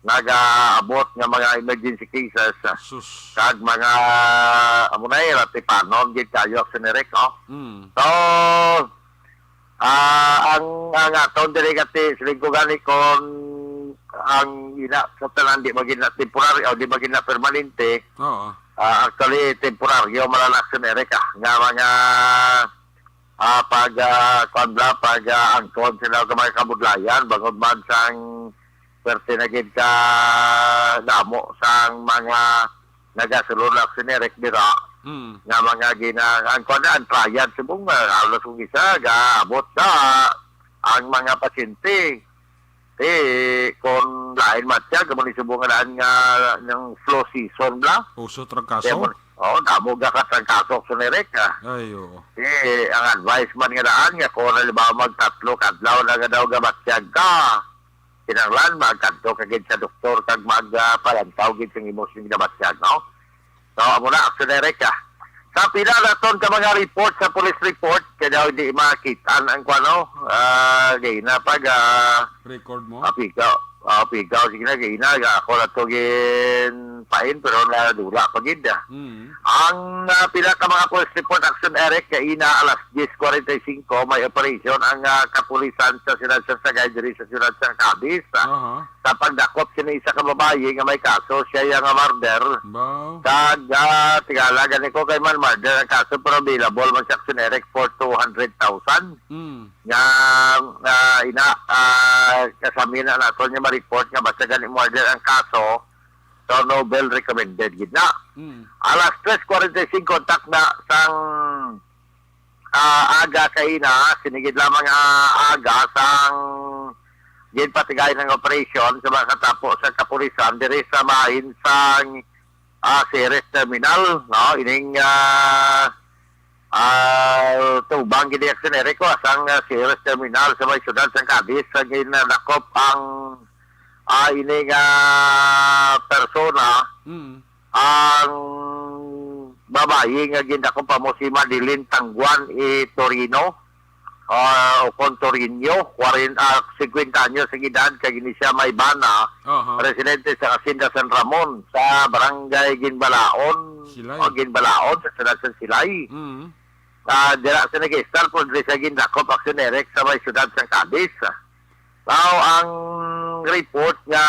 nagaabot nga mga emergency cases, ah, Sus. kag mga, amo na, eh, ratipanon gid kayo, Aksyon Eric, oh. Mm. So, ah, ang, ang aton diri kati, siling ko gani, kung ang ina sa tanan di magin na temporary o di magin na permanente, Oo. ah, actually, temporaryo man lang, Aksyon Eric, ah, nga mga, ah, pag, ah, kuwan bala, pag, ah, angkon sila sa mga kabudlayan, bangod man sang swerte na gid ka damo sang mga nagasulod, Aksyon Eric, dira, Mm. nga mga gina-, ang kuwan na, ang triad, subong, ah, halos kung isa, gaabot sa ang mga pasyente. Eh, kung lain man siya, kamo ni subong nga daan nga ng flu season bala. Uso trangkaso? Kaya mo, oh, damo ga ka trangkaso, Aksyon Eric, ah. Ay, oo. Eh, ang advice man nga daan nga kung halimbawa magtatlo ka adlaw na nga daw gabatyag ka, kinahanglan magkadto ka gid sa doktor kag mag, ah, palantaw gid sa imo sing gabatyag, no? So, amo na, Aksyon Eric, ah. Sa pila naton ka mga report sa police report, kaya daw hindi makita ang kuwan, no? Ah, gay na pag, ah, Record mo? ah, pigaw. Ah, pigaw, sige na, gay na. Ako na to gin pain, pero nadula pa gid, ah. Mm. Ang, ah, pila ka mga police report, Aksyon Eric, kay ina alas diyes kwarenta y singko, may operasyon ang, ah, kapulisan sa siyudad sa Sagay diri sa siyudad sa Cadiz, ah. Aha. Sa pagdakop sini isa ka babayi nga may kaso, siya iya nga murder. Wow. Kag, ah, tingala gani ko kay man murder ang kaso, pero available man siya, Aksyon Eric, for two hundred thousand. Mm. Nga, ah, ina, ah, kasami na naton nga ma-report nga basta gani murder ang kaso, so no bail recommended gid na. Mm. Alas tres kwarenta y singko takna sang, ah, aga kaina, sinigid lamang nga aga sang ginpatigay ng operasyon sa mga katapo sa kapulisan diri sa bahin sang, ah, Ceres Terminal, no? Ining, ah, ah, tubang gid ni Aksyon Eric, ah, sang, ah, Ceres Terminal sa may siyudad sang Cadiz, sa ginadakop ang, ah, ini nga persona. Mm. Ang babayi nga gindakop amo si Madeline Tangguan E. Torino, ah, o kon Torino, kwarenta, ah, singkwenta anyos ang edad, kag ini siya may bana, Aha. residente sa Hacienda San Ramon, sa Barangay Ginbalaon, Silay. o Ginbalaon, sa Siyudad sa Silay. Mm. Ah, dira sa nag-istar, pero diri sa gindakop, Aksyon Eric, sa may siyudad sa Cadiz. Now, ang report nga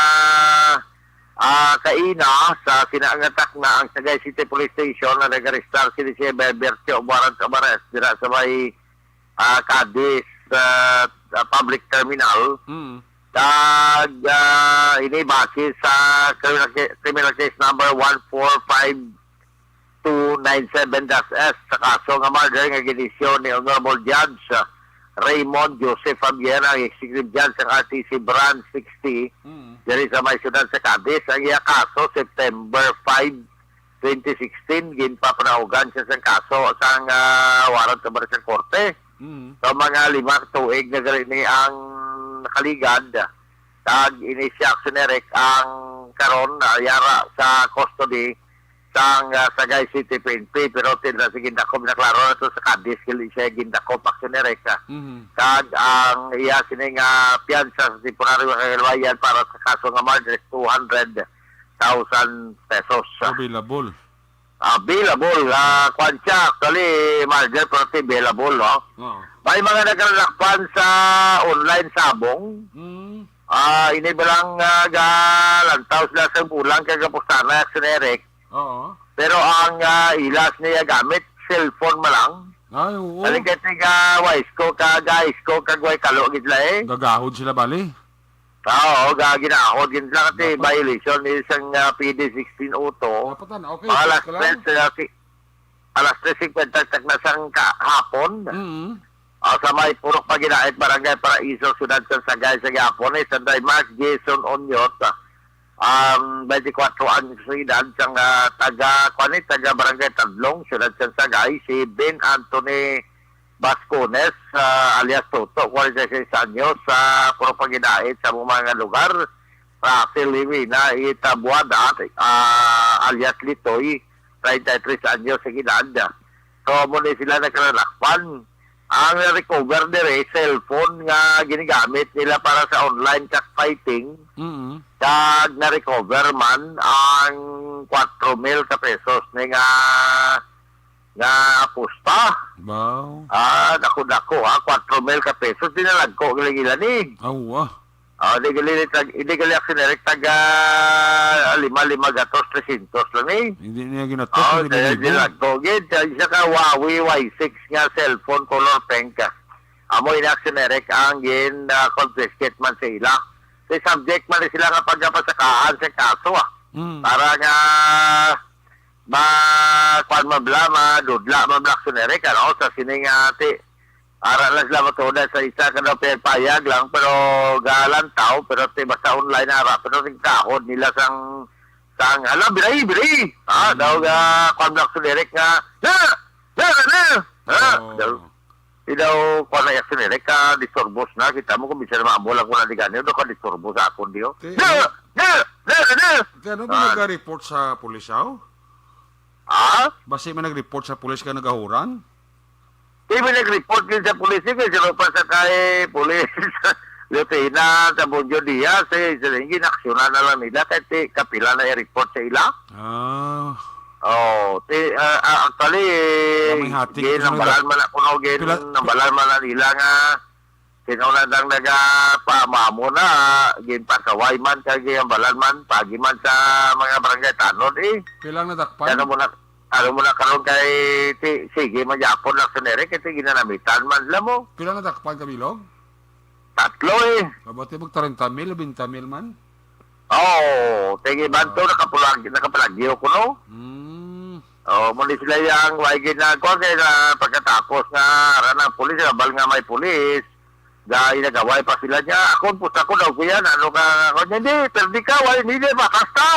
Ah, kaina sa sinaangatak na ang Sagay City Police Station na nag-arestar sila siya by virtue of warrant of arrest dira sa may, ah, Cadiz, ah, ah, public terminal. Mm. Kag, ah, ini base sa criminal ca-, criminal case number one four five two nine seven dash S sa kaso nga murder nga ginisyo ni Honorable Judge, ah, Raymond Joseph Javier, ang Executive Judge sang R T C Branch sixty, Mm. diri sa may siyudad sa Cadiz. Ang iya kaso, September five, twenty sixteen, ginpapanahogan siya sang kaso sang, ah, warrant of arrest sang korte. Mm. So, mga lima ka tuig na gani ni ang nakaligad, kag ini si Action Eric ang karon, ah, yara sa custody sang, ah, Sagay City P N P, pero tila sa gindakop, naklaro na to sa Cadiz, kili siya gindakop, Action Eric, ah. Mhm. Kag ang iya sini nga piyansa sa temporaryo nga kaliwayan para sa kaso nga murder is two hundred thousand pesos. Available. Available, ah, kwan siya, actually, murder, pero available, no? Oo. May mga nagkalakpan sa online sabong. Mm. Ah, ini ba lang, ah, galantaw sila sa bulang kag kapustana, Action Eric? Oo. Pero ang, ah, ilas niya gamit, cellphone man lang. Ay, oo. Balik kay tiga Waisko, kag Waisko, kag Waikalo, gid la eh. Gagahod sila, bali? Ah, oo, ga-, ginahod, gid lang kasi Dapat. Violation ni isang, ah, P D sixteen oh two. Dapat na, okay, Mga alas ka lang. tres, ah, si-, alas tres cincuenta na sang kahapon. Mm. Ah, sa may Purok Paginait, Barangay Paraiso, Siyudad sang Sagay, sa gihapon, eh, Sanday Mark Jason Onyot, ah, um, twenty-four anyos sa edad, sang, ah, taga, kuwan, eh, taga Barangay Tadlong, Siyudad sang Sagay, si Ben Anthony Bascones, ah, alias Toto, forty-six anyos, sa Purok Paginait, sa mga lugar, Russell Limina Itabuada, ah, alias Litoy, treinta y tres anyos ang edad. So, amo ni sila nagkalalakpan. Ang na-recover diri, cellphone nga ginagamit nila para sa online cockfighting. Mm. Kag na-recover man ang kwatro mil ka pesos ni nga, nga apusta. Wow. Ah, dako-dako, ha, kwatro mil ka pesos, dinalagko gila-gila ni. Awa. Ah, di gali tag, di gali Action Eric, taga lima, lima gatos, trescientos lang eh. Hindi niya ginatos, Oh, hindi kaya niya ligo. Ginagto gid, kaya isa ka Huawei Y six nga cellphone color pink. Amo in Action Eric ang gin, ah, confiscate man sa ila. Sa subject man sila nga pagkapasakaan sa kaso, ah. Mm. Para nga ma-, kwan man bala, madudla man bala Action Eric, ano, sa sining, ah, ti-, ara lang sila matuod sa isa ka daw payag-payag lang, pero galantaw, pero ti basta online ara, pero tingkahod nila sang, sang, hala, biray, biray! Ah, Mm. daw ga, kwan lang si Derek nga, "Na! Na! Na!" Ah, Oh. daw, di daw, kwan na Action Eric, ka disturbos na, kita mo kung bisan na maamo lang ko na di gani, daw ka disturbo sa akon, di, oh. Ti-, Na! ano? Na! Na! Na! Ti, ano ba Ah. nag-report sa pulis, aw? Ah? Basi may nag-report sa pulis ka nagahuran? Di ba nag-report yun sa pulis? Sige, sino pa sa kay pulis? Lieutenant Abundio Diaz, eh, sila yung ginaksyonan na lang nila kahit ti-, kapila na i-report sa ila. Ah. Oh, ti-, ah, ah, actually, Ah, may hati ka gin-, na nambalan man ako, no, gin-, Pila-, nambalan man na nila nga sino na lang nagapamamo na, ginpasaway man, kag ginambalan man, pagi man sa mga barangay tanod, eh. Pila ang nadakpan? Ano mo na, ano mo na karon kay ti-, sige, magyapon lang sa nere, kay ti ginanamitan man, alam mo? Pila nadakpan ka bilog? Tatlo, eh. Mabati mag treinta mil o benta mil man? Oo, sige, banto, Ah. nakapulag-, nakapalagyo ko, no? Mm. Oh, muli sila yang, why ginagawa, kaya na pagkatapos nga, ara ng pulis, abal nga may pulis, dahil nagaway pa sila niya, ako, pusta ko daw ko yan, ano ka, ako, hindi, perdi ka, why, hindi, matas ka.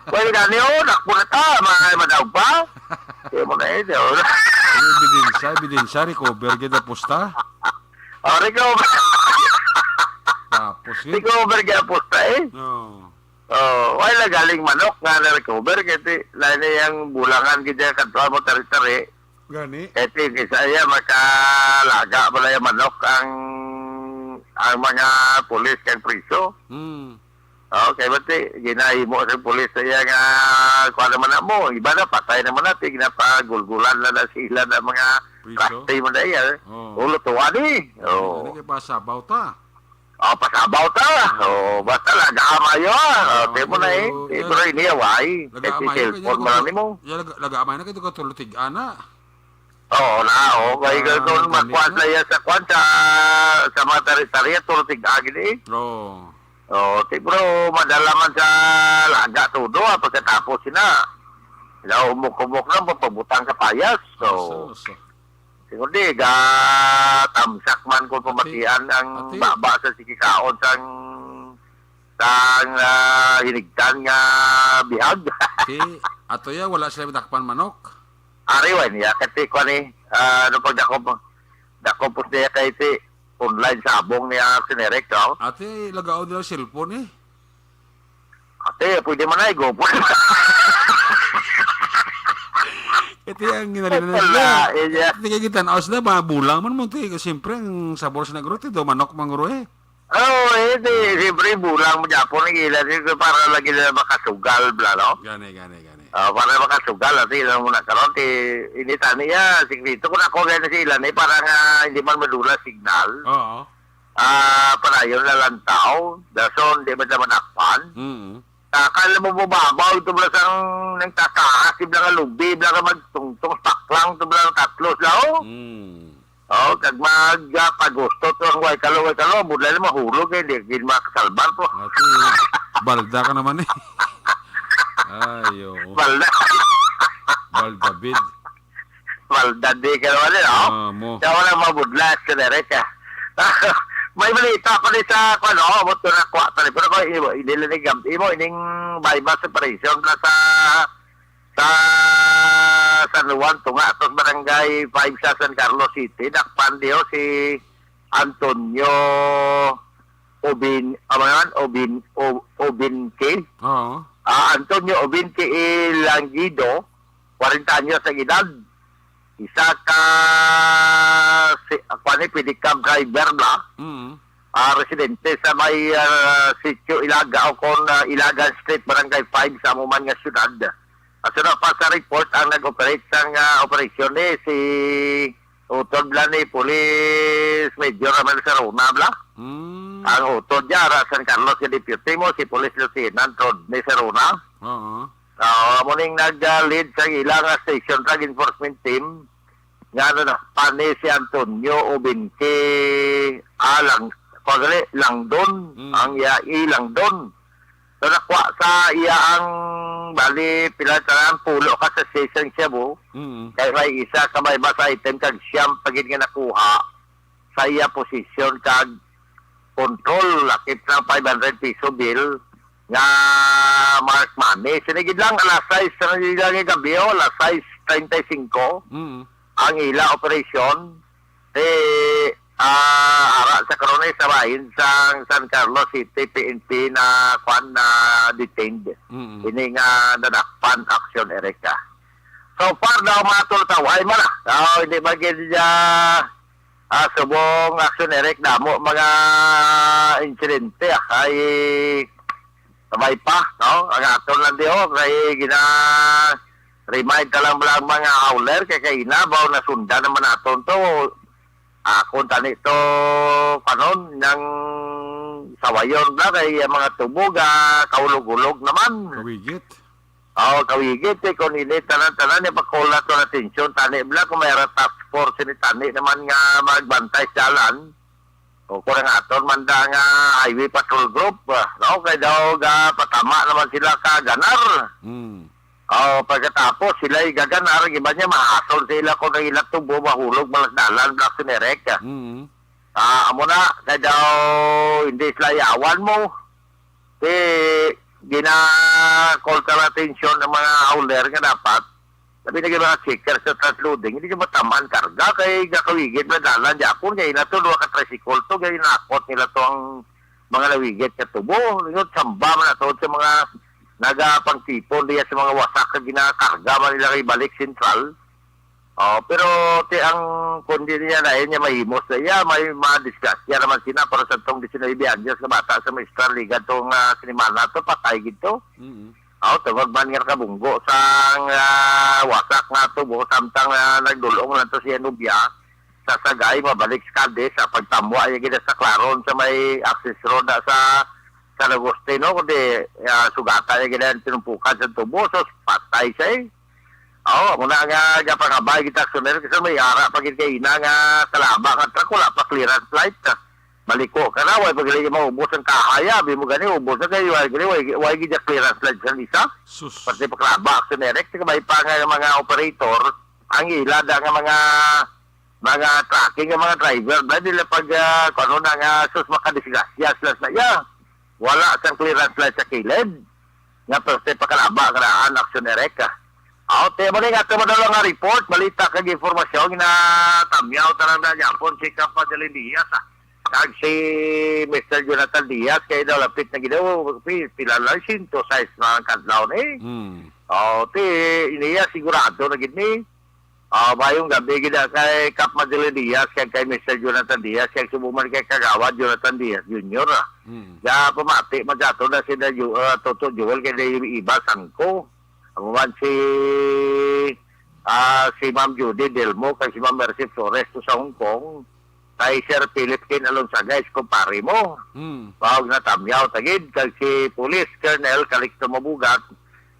Why, gani, oh, nakpo na ta, ma-, madaog pa. Kaya mo na, eh, daw. Ano, ebidensya, ebidensya, recover, gid ang pusta. Oh, recover. Tapos, eh. Recover, gid ang pusta, eh. No. Oh, wala galing manok nga na-recover, kaya ti, lain na yung bulangan, gid yung kadwa mo, tari-tari. Gani? Kaya ti, kisa iya, makalaga mo na yung manok ang, ang mga pulis kang priso. Hmm. Oh, kaya ba ti, ginahimo sa pulis sa iya nga, kuha naman na mo, iba na, patay naman na, ti, ginapagulgulan na na sila na mga Priso? Trusty mo na iya, eh. Oh. Ulo tuwa ni. Oh. Ano kaya pa, sabaw ta? Oh, pasabaw ta. Ah. Oh, basta laga amayo, ah. Oh, Laga di mo na eh. amayo, Di yan. mo na iniyaway. Laga Kasi amayo, kaya cellphone mo lang nagkatu-, nimo. yan, laga, laga amayo na, kaya nagkatulo tig-ana. Oo na, oh. Kaya Ah, kung gani makuha na. sa iya sa kwan, sa, sa mga tari-tari, tulo tig-agi ni. Oo. Oh, siguro madala man sa laga todo, ah, pagkatapos sina. Sila umok-umok lang, papabutang sa payas. So, Asa, asa. siguro di, ga tamsak man kung Ati, pamatian ang ati. baba sa sikikaon sang, sang, ah, hinigdan nga bihag. Si, ato ya, wala sila dakpan manok. Ari, wan, ya, kasi kwan eh, ah, ano pag dako, dako po niya kay si online sabong niya si Nerek, no? Ate, lagaw nila cellphone eh. Ate, pwede man ay, go po. Ito ang ginalina na Wala, sila. eh, yeah. Ito kay gitan-aw sila, mga bulang man mo, ito eh. Siyempre, ang sabor sa nagro, ito, manok, mangro eh. Oh, eh, di, siyempre, bulang mo, Japon, ang ilan, eh, para lagi na makasugal, bla, no? Gani, gani, gani. Ah, para makasugal, ate, ilan mo na karon, ti, ini tani, ya, sikreto ko na ako, gani sa ilan, eh, para nga hindi man madula signal. Oo. Ah, padayon na lang tao, dason, di man naman akpan. Mm. Ah, kala mo mababaw ito bala sang nagtataas, di bala nga lubi, bala nga magtungtong, paklang ito bala nga tatlo sila, oh. Mm. Oh, kag mag, ah, pagusto to ang way kalo, way kalo, budlay na mahulog eh, di, di makasalbar to. Ate, balda ka naman eh. Ay, oo. Balda. Balda, bid. Maldad di ka naman, eh, no? Ah, mo. Kaya wala mabudlas ka, Derek, ah. May balita pa ni sa, ano, mo to na kwa, pero ko, imo, inila ni Gab, imo, ining buy-bust operation na sa, sa San Juan, tunga, atos barangay five sa San Carlos City, dakpan diyo si Antonio Obin, ano yan? Obin, O-, Obinke? Oo. Ah, Antonio Obinke Langido, kwarenta anyos ang edad. Isa ka si, kuwan ni, pedicab driver na. Mm. Ah, residente sa may, ah, Sitio Ilaga o kon, ah, Ilagan Street, Barangay five sa amo man nga syudad. Asin pa sa report ang nag-operate sang, ah, operasyon ni si utod bla ni Police Major Ramel Serona bla. Mm. Ang utod niya, ara San Carlos nga deputy mo, si Police Lieutenant Rodney Serona. Oo. Ah, amo ning nag-, ah, lead sa ila nga station drug enforcement team nga nadakpan ni si Antonio Obinke, ah, Lang-, kuwan gali, Langdon, Mm. ang iya, i Langdon. So, nakuha sa iya ang bali, pila tanan, pulo ka sachet sang shabu. Mm. Kay may isa ka may mas item kag siyam pa gid nga nakuha sa iya posisyon kag control, lakip sang five hundred peso bill nga marked money. Sini gid lang, alas sais na gid lang nga gabi, oh, alas sais treinta y cinco, Mm. ang ila operasyon. Eh, ah, ara sa karon, eh, sa bahin sang San Carlos City P N P na, kwan, na detained. Mm. Ini nga nadakpan, Action Erika. So far daw, mga tultaw, ay man, ah. Oh, hindi man gid siya, ah, subong Action Eric, damo mga insidente, ah, ay sabay pa, no? Ang aton lang di, oh, kay gina-remind ka lang bala ang mga howler, kay kaina, baw nasundan naman naton to. Akon tani to, kanon, nang sawayon na, kay ang mga tubo, ga, kaulog-ulog naman. Kawigit. Oh, kawigit, eh, kung ini, tanan-tanan, eh, pakula to na atensyon, tani, bala, kung may ara task force, ini, tani, naman nga magbantay sa dalan. O, kung ang aton, manda nga highway patrol group, ah, no? Kay daw, ga, patama naman sila ka ganar. Mm. Oh, pagkatapos, sila'y gaganar, ang iba niya, mahasol sa ila kung ang ila tubo, mahulog, malas dalan, black sinerek, ah. Mm. Ah, amo na, kay daw, hindi sila yawan mo. Eh, gina-call ka na atensyon ng mga hauler nga dapat, sabi na mga checker sa transloading, hindi nyo matamaan karga, kay gakawigit na dalan, di ako, kay na to, duha ka tricycle to, kay nakot nila to ang mga nawigit ka tubo. Yun, samba man na to sa mga nagapangtipon diya sa mga wasak na ginakarga man nila kay balik sentral. Oh, pero ti ang kundi niya na niya mahimos na iya, may madisgrasya naman sina para sa tong diecinuebe anyos nga bata sa maestra liga tong, ah, sinimana to, patay gid to. Mm. Oh, tungod man nga kabunggo sang, ah, wasak nga tubo, samtang, ah, nagdulong lang to siya nubya, sa Sagay, mabalik sa Cadiz, sa pagtamwa niya gid sa Claron sa may access road na sa San Agustin, no? Kundi, ah, sugata niya gid ang tinumpukan sa tubo, so patay siya, eh. Oo, muna nga, nga pangabay kita sa Sunil, kasi may ara pa gid kay ina nga kalaba nga truck, wala pa clearance light, ah. Maliko ka na, way pa gid maubos ang kahay, abi mo gani, ubos na kayo, way gid, way, way gid clearance light sa isa. Sus. Pati pa kalaba, sa Nerex, kabay pa nga mga operator, ang ila da nga mga, mga trucking, nga mga driver, ba nila pag, ah, kung ano na nga, sus, makadisgrasya sila sa iya. Wala sang clearance light sa kilid. Nga pwerte pakalaba nga daan, Aksyon Erek, ah. Aw, te, mo ni nga, te, mo daw nga report, balita kag impormasyon, ginatamyaw ta lang na gyapon si Kap Madeline Diaz, ah. Kag si Mister Jonathan Diaz, kay daw lapit na gid daw, pi-, pila lang, sento sais na ang kadlaw ni. Hmm. Aw, te, iniya sigurado na gid ni. Ah, mayong gabi gid, ah, kay Kap Madeline Diaz, kag kay Mister Jonathan Diaz, kag subong man kay Kagawad Jonathan Diaz Junior, ah. Hmm. Ga pamati man sa ato na sila Ju-, ah, Toto Joel, kay Dave Iba Sangko. Amo man si, ah, si Ma'am Judy Delmo, kag si Ma'am Mercy Flores to sa Hong Kong. Kay Sir Philip Ken Alonzaga, is kumpare mo. Hmm. Mao nga tamyaw ta gid, kag si Police Colonel Calixto Mabugat,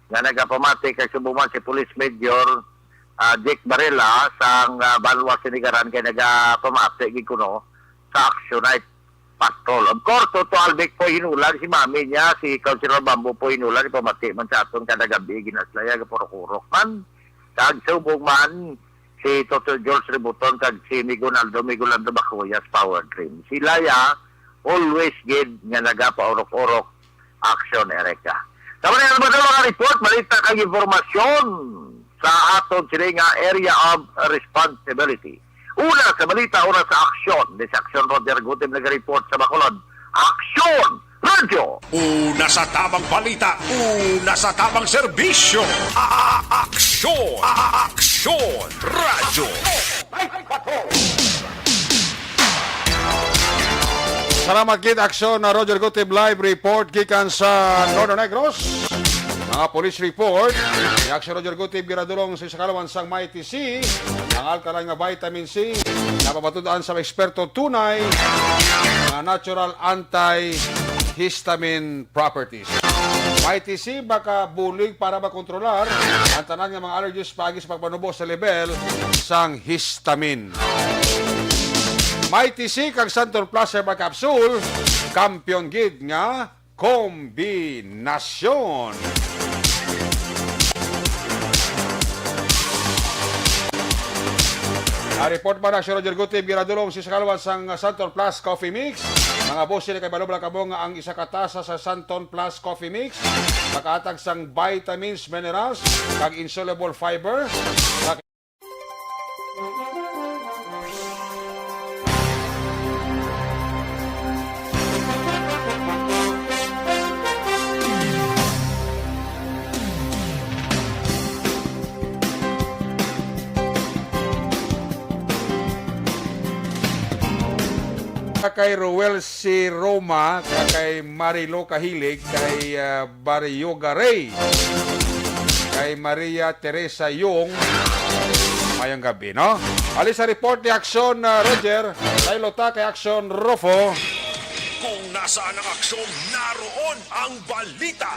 nga nagapamati kay subong man si Police Major, ah, Jake Barela sang, ah, Banwa Sinigaran kay nagapamati gid kuno sa Action Night Patrol. Of course, Toto Albic po hinulag, si mami niya, si Councilor Bambo po hinulag, ipamati man sa aton kada gabi, ginaslaya, gapurok-urok man. Kag subong man, si Toto George Ributon kag si Migunaldo, Migunaldo Bacuyas, Power Dream. Sila ya, always gid nga nagapaurok-urok, Action Erek. Tama na yan, mga report, balita kag impormasyon sa aton sini nga area of responsibility. Una sa balita, una sa aksyon. Ni sa aksyon, Roger Gutim nag-report sa Bacolod. Aksyon! Radyo! Una sa tamang balita, una sa tamang serbisyo. A-, a-, aksyon! A-, a-, aksyon! Radyo! Salamat gid, Aksyon na Roger Gutib live report gikan sa Northern Negros. Mga police report, ni Aksyon Roger Gutib ginadulong sa isa ka lawan sang Mighty C, ang alkaline nga vitamin C, napabatud-an sa eksperto tunay nga natural antihistamine properties. Mighty C makabulig para makontrolar ang tanan nga mga allergies paagi sa pagpanubo sa level sang histamine. Mighty C kag Santon Plus Herbal Capsule, kampiyon gid nga kombinasyon. Ang report man na si Roger Gutib, ginadulong si Sakalwan sang Santon Plus Coffee Mix. Mga boss, sila kay balubla kamo nga ang isa ka tasa sa Santon Plus Coffee Mix makahatag sang vitamins, minerals, kag insoluble fiber. Kay Roel si Roma, kay Marilo Kahilig, kay, ah, Barrio Garay, kay Maria Teresa Yung. Mayong gabi, no? Ali sa report ni Aksyon, ah, Roger, kay Lota, kay Aksyon, Rufo. Kung nasaan ang aksyon, naroon ang balita.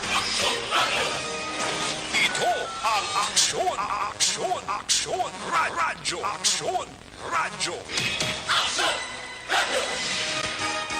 Ito ang Aksyon, Aksyon, Aksyon, Ra-, Radyo Aksyon. Radyo. Aksyon!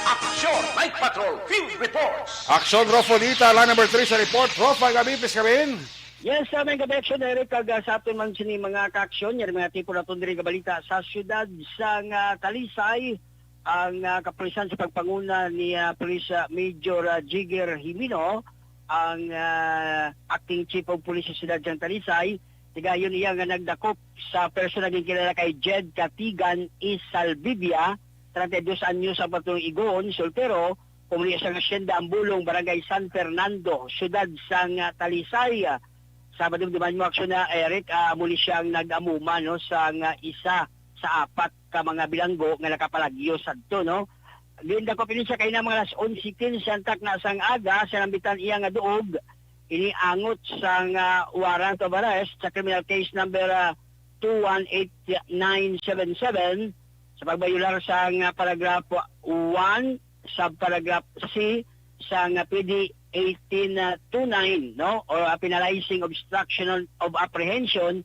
Aksyon! Night Patrol Field Reports! Aksyon, Rofo Nita, line number three sa report. Rofo, ang gabi, please, kami. Yes, sa may gabi, Aksyon, Eric, kag, ah, sa aton man sini mga kaaksyon, yan mga tipo naton diri nga balita sa siyudad sa nga Talisay, ang, ah, kapulisan sa pagpanguna ni, ah, Police, ah, Major, ah, Jigger Jimino, ang, ah, acting chief of police sa siyudad sang Talisay, tigayon iya nga nagdakop sa personal nga kilala kay Jed Katigan Isalbibia, treinta y dos anyos ang patuloy igoon, soltero, pumuli sa Hacienda Ambulong, Barangay San Fernando, siyudad sang, ah, Talisay. Sa madumduman mo, Aksyon na Eric, ah, amo ni siya ang nag-amuma, no, sa nga isa sa apat ka mga bilanggo nga nakapalagyo sadto, no? Gindakop ini siya kaina mga alas onse quince ang takna sang aga sa nambitan iya nga duog. Ini angot sang, ah, warrant of arrest sa criminal case number, ah, two one eight nine seven seven, Pagbayular sang paragraph one, subparagraph C sang P D eighteen two nine, no, or, ah, penalizing obstruction of apprehension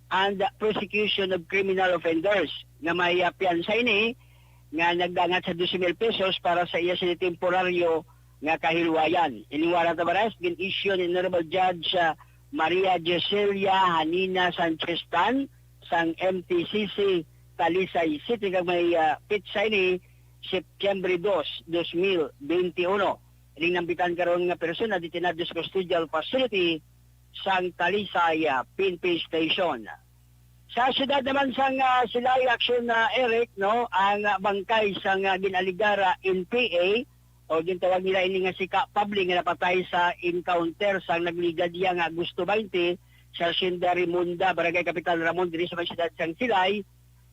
and prosecution of criminal offenders, nga may, ah, piyansa ini nga nagdangat sa dose mil pesos para sa iya sini temporaryo nga kahilwayan. Ini warrant of arrest gin-issue ni Honorable Judge, ah, Maria Joselia Hanina Sanchez Tan sang M T C C Talisay City, kag may, ah, petsa ini September dos, dos mil benti uno. Ining nambitan karon nga persona detenado sa custodial facility sang Talisay, ah, P N P Station. Sa siyudad naman sang, ah, Silay, Action, ah, Eric, no, ang, ah, bangkay sang, ah, gin-alegara N P A o gintawag nila ini nga si Ka Pabli nga napatay sa encounter sang nagligad iya nga Agosto twenty sa Hacienda Rimonda, Barangay Kapitan Ramon, diri sa may siyudad sang Silay,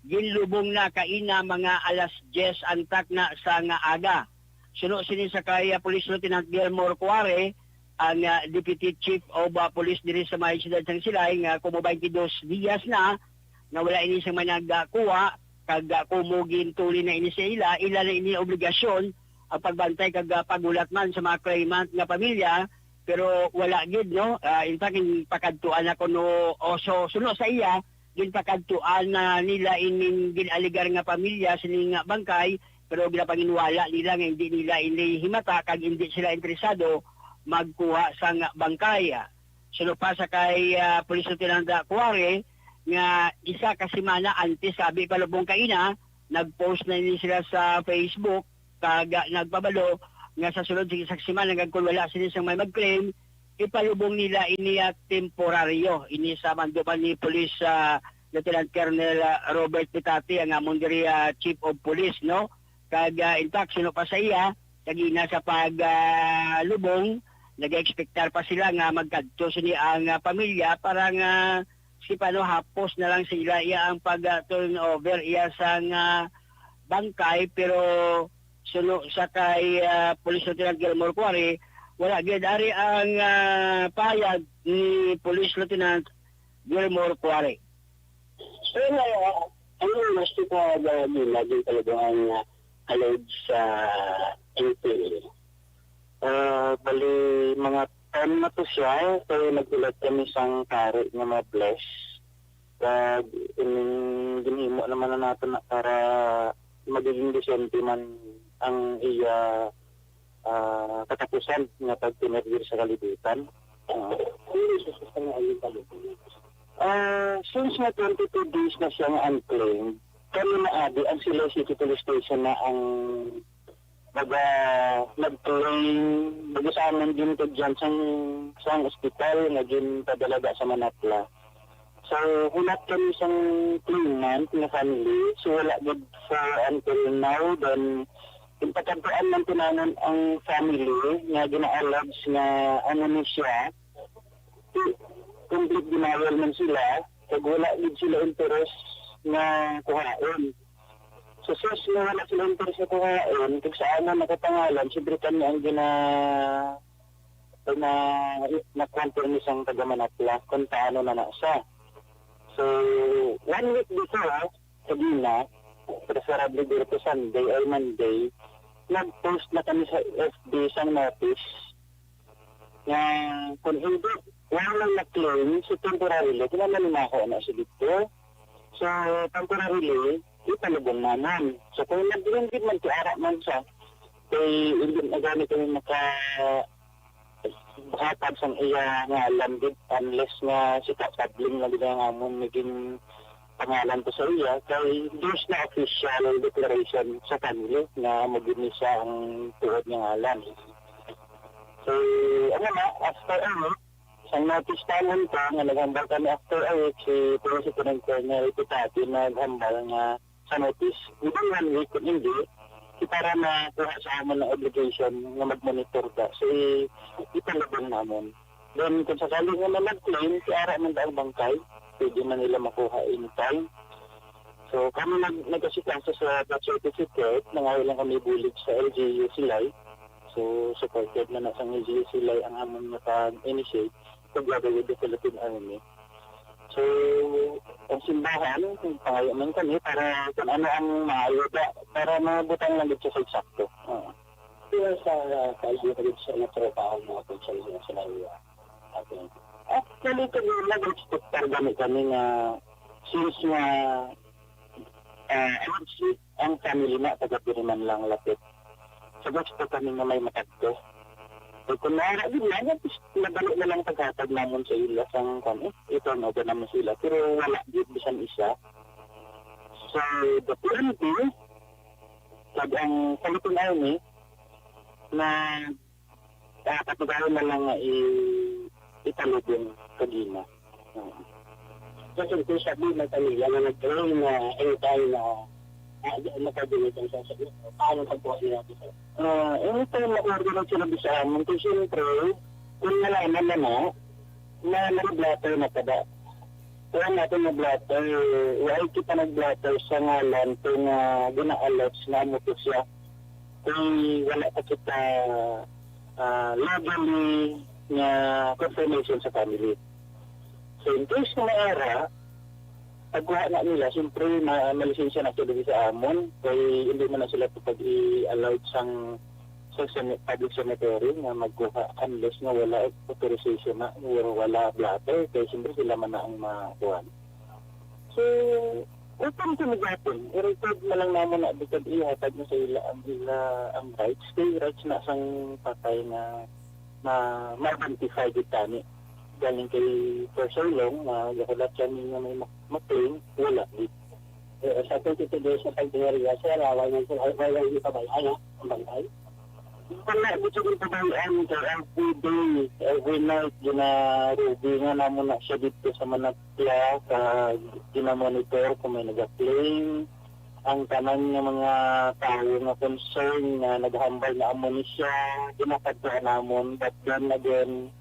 ginlubong na kaina mga alas diyes ang takna sang aga. Suno sini sa kay, ah, Police Lieutenant Gilmore Cuare, ang, ah, Deputy Chief of, ah, Police diri sa may siyudad sang Silay, nga kumo twenty-dos diyas na nga wala ini sang may nagkuha, kag, ah, kumo gintuli na ini sa ila, ila na ini obligasyon ang pagbantay kag, ah, paghulat man sa mga claimant nga pamilya, pero wala gid, no? Ah, in fact, ginpakadtuan na kuno, o so, suno sa iya, ginpakadtuan na nila ining gin-alegar nga pamilya sining bangkay, pero ginapanginwala nila nga hindi nila ini himata kag hindi sila interesado magkuha sang bangkay. Suno pa sa kay, ah, Police Lieutenant Cuare nga isa ka semana antes sa abi palubong kaina, nag-post na ini sila sa Facebook kag, ah, nagpabalo nga sa sulod sa isa ka semana kag kon wala sini sang may mag-claim, ipalubong nila ini, ah, temporaryo. Ini sa mando man ni Police, ah, Lieutenant Colonel, ah, Robert Pitati, ang amon diri, ah, Chief of Police, no? Kag, ah, in fact, suno pa sa iya, kagina sa pag, ah, lubong, nag-expectar pa sila nga magkadto sini ang, ah, pamilya para nga si paano hapos na lang sa ila iya ang pag, ah, turn over iya sang, ah, bangkay, pero suno sa kay, ah, Police Lieutenant Gilmore Cuare, wala gyud ari ang, ah, pahayag ni Police Lieutenant Gilmore Cuare. Pero, ah, ano mas kita gagi lagi talaga ang, ah, alleged sa N P A? Ah, bali, mga ten na to siya, kay naghulat kami sang kari nga ma-bless. Kag ining ginhimo naman na nato na para magiging disente man ang iya, ah, katapusan nga pagtinagir sa kalibutan. Ah. Ah, since nga twenty-two days na siya nga unclaimed, kami na abi ang Silay City Police Station na ang baga nag-claim, baga sa amon gintugyan sang, sang ospital nga ginpadala da sa Manatla. So, hulat kami sang claimant nga family. So, wala gid for until now. Then, ginpakadtuan man tinangon ang family nga gina-allege nga ano ni siya, complete denial man sila, kag wala gid sila interes nga kuhaon. So, since nga wala sila interes nga kuhaon, kag sa amo nakapangalan, siyempre kami ang gina-, na, na-confirm ni sang taga Manatla kung paano na na siya. So, one week before, kagina, preferably dito Sunday or Monday, nag-post na kami sa F B sang notice nga kung hindi, wala lang na-claim, so temporarily, kinahanglan makuha na siya dito. So, temporarily, ipalubong naman. So, kung nag-claim gid man, tiara man siya, kay hindi na gani kami maka-, hatag sang iya ngalan gid, unless nga si Kapadling na gid ang amon naging pangalan ko sa iya, kay there's no official declaration sa family nga amo gid ni siya ang tuod nga ngalan. So, ano na, after a week, sang notice naman ko nga naghambal kami after a week, si Police Superintendent Colonel Pitati naghambal nga sa notice, within one week, kung hindi, kita ra na kuha sa amon ang obligation nga mag-monitor da. So, i-, ipalubong namon. Then, kung sakali nga may mag-claim, tiara man da ang bangkay, pwede man nila makuha anytime. So, kami nag-, nag-asikaso sa death certificate, nangayo lang kami bulig sa L G U Silay. So, supported na na sang L G U Silay ang amon nga pag-initiate together with the Philippine Army. So, ang simbahan, pangayo man kami para kung ano ang maayo ba, para mabutang lang dito sa eksakto. Oo. Kaya sa kaibigan sa mga trabaho mo ako sa inyo sa layo. Okay. Actually, kami nag-expectar kami, kami nga since nga ah, alleged ang family na taga diri man lang lapit. Sa gusto kami nga may matagto. So, kung nara gid na, at least madali na lang paghatag namon sa ila sang kwan, eh, i-turn over namon sa ila. Pero wala gid bisan isa. So, the plan B, pag ang paliton ay ni, na ah, katubayan na lang nga i-, italubong sa Gina. Oo. Kasi kung sabi ng pamilya na nag-claim na anytime na, ah, di, makadunit ang sasabi, paano pagkuha nila dito? Ah, anytime na order ang sinabi sa amin, kung siyempre, kung nalaman na na, na nag-blotter na kada. Kaya natin nag-blotter, wala kita nag-blotter sa ngalan kung uh, gina-allege na amo to siya. Kung wala pa kita ah, legally nga confirmation sa family. So, in case nga may ara, pagkuha na nila, siyempre, ma malisensya na sila sa amon, kay hindi man na sila pag i-allowed sang sa ceme-, public cemetery nga magkuha unless nga wala authorization na, or wala blotter, kay siyempre sila man na ang makuha. So, open kami gapon. I-record na lang namon na because ihatag na sa ila ang ila ang rights. Kay rights na sang patay nga ma ma-identify gid tani. Galing kay for so long, nga gahulat kami nga may mak-, ma-claim, wala gid. Eh, sa twenty-two days na pagdihariya, sir, ah, wala nang, wala nang ipabay-an, ah, ang bantay. Wala gid siya ipabay-an, sir. Every day, every night, ginarugi nga namon na siya dito sa Manatya, sa ginamonitor kung may nag-claim. Ang tanan nga mga tawo nga concern nga naghambal na amo ni siya, ginakadtuan namon. But then again,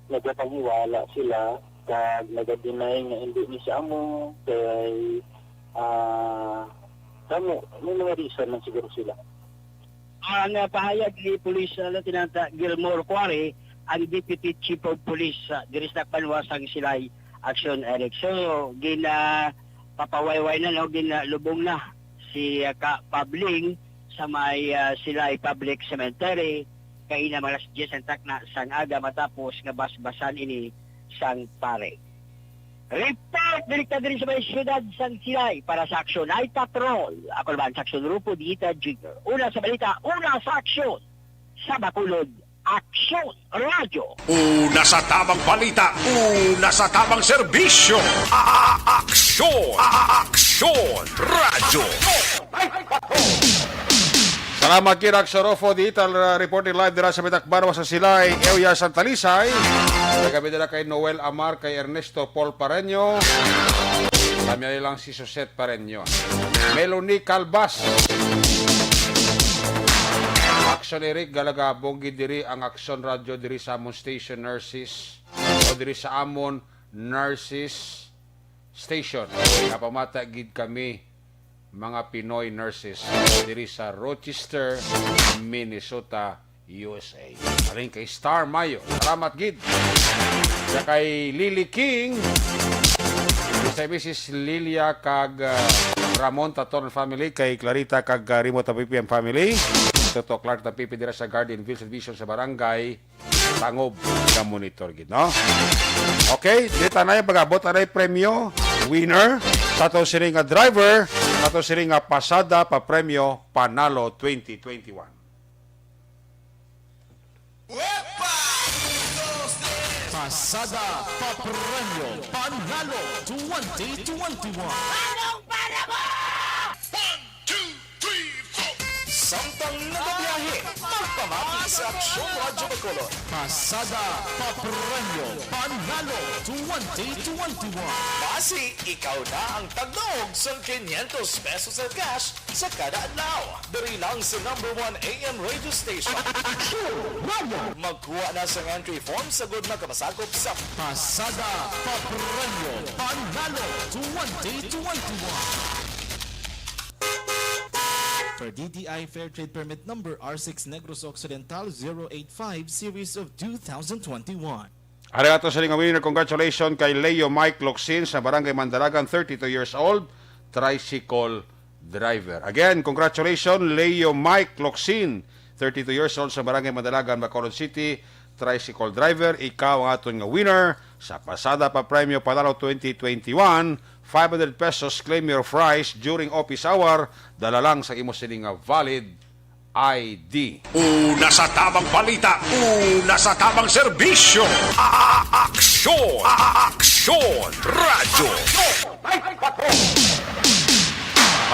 nagapanghiwala sila kag naga-deny nga hindi ni siya amo kay, ah, kamo, may mga reason man siguro sila. Ang, ah, pahayag ni Police, ah, Lieutenant, ah, Gilmore Cuare, ang Deputy Chief of Police, ah, diri sa Tacloban, sang Silay Action Eric. So, gina-, papawayway na, no? Ginalubong na si, ah, Ka Pabling sa may, ah, Silay Public Cemetery. Kaina mga alas diyes ang takna sang aga matapos nga basbasan ini sang pare. Report direkta diri sa may siyudad sang Silay para sa Aksyon Night Patrol. Ako naman sa Aksyon Rupo Dita Junior. Una sa balita, una sa aksyon. Sa Bacolod, Aksyon Radyo. Una sa tamang balita, una sa tamang serbisyo. A-, a-, Aksyon, A-, a-, Aksyon Radyo. Salamat, Kirak Sorofo. Digital, uh, reporting live dira sa Mitak Barwa sa Silay, area Santa Lisay. Kagabi dira kay Noel Amar, kay Ernesto Paul Pareño. Kami lang si Suset Pareño. Melanie Calvas. Action Eric, galagabong gid diri ang Action Radio diri sa amon station nurses o diri sa amon nurses station. Napamata gid kami mga Pinoy nurses diri sa Rochester, Minnesota, U S A. Halin kay Star Mayo. Salamat gid. Sa kay Lily King, sa Missus Lilia kag, ah, Ramon Taton family, kay Clarita kag, ah, Rimo Tapipi ang family. Toto Clark Tapipi dira sa Garden Village Division sa Barangay Tangob nga monitor gid, no? Okay, di tanay pag-abot anay premyo, winner, sa to sini nga driver, sa to sini nga pasada pa premyo, panalo twenty twenty-one. Pasada pa premyo, panalo twenty twenty-one. Anong para mo? One, two, three, four. Samtang nagabiyahe, magpamati sa Aksyon Radyo Bacolod. Pasada pa premyo, panalo twenty twenty-one. Basi, ikaw na ang tagdaog sang quinientos pesos sa cash sa kada adlaw. Diri lang sa number one A M radio station. Aksyon Radyo. Magkuha na sang entry form sa gud makamasakop sa Pasada pa premyo, panalo twenty twenty-one. For D T I Fair Trade Permit Number R six Negros Occidental zero eight five Series of two thousand twenty-one. Ari ato sini nga winner, congratulations kay Leo Mike Locsin sa Barangay Mandalagan, thirty-two years old, tricycle driver. Again, congratulations, Leo Mike Locsin, thirty-two years old, sa Barangay Mandalagan, Bacolod City, tricycle driver. Ikaw ang aton nga winner sa Pasada pa Premyo Panalo twenty twenty-one, five hundred pesos. Claim your prize during office hour. Dala lang sa imo sini nga valid I D. Una sa tamang balita, una sa tamang serbisyo. A-, a-, aksyon, a-, a-, aksyon, radyo.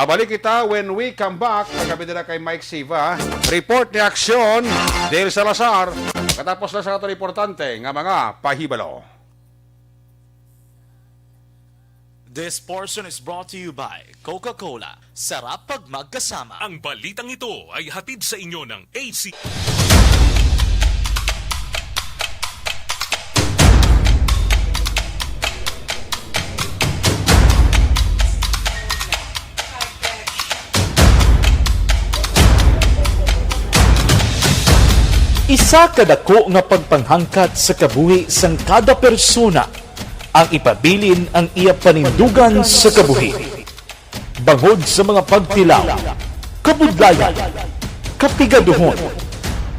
Mabalik kita when we come back. Kagabi nila kay Mike Siva. Report ni Aksyon, Dale Salazar. Katapos na sa aton importante nga mga pahibalo. This portion is brought to you by Coca-Cola. Sarap pag magkasama. Ang balitang ito ay hatid sa inyo ng A C. Isa ka dako nga pagpanghangkat sa kabuhi sang kada persona ang ipabilin ang iya panindugan sa kabuhi. Bangod sa mga pagtilaw, kabudlayan, kapigaduhon,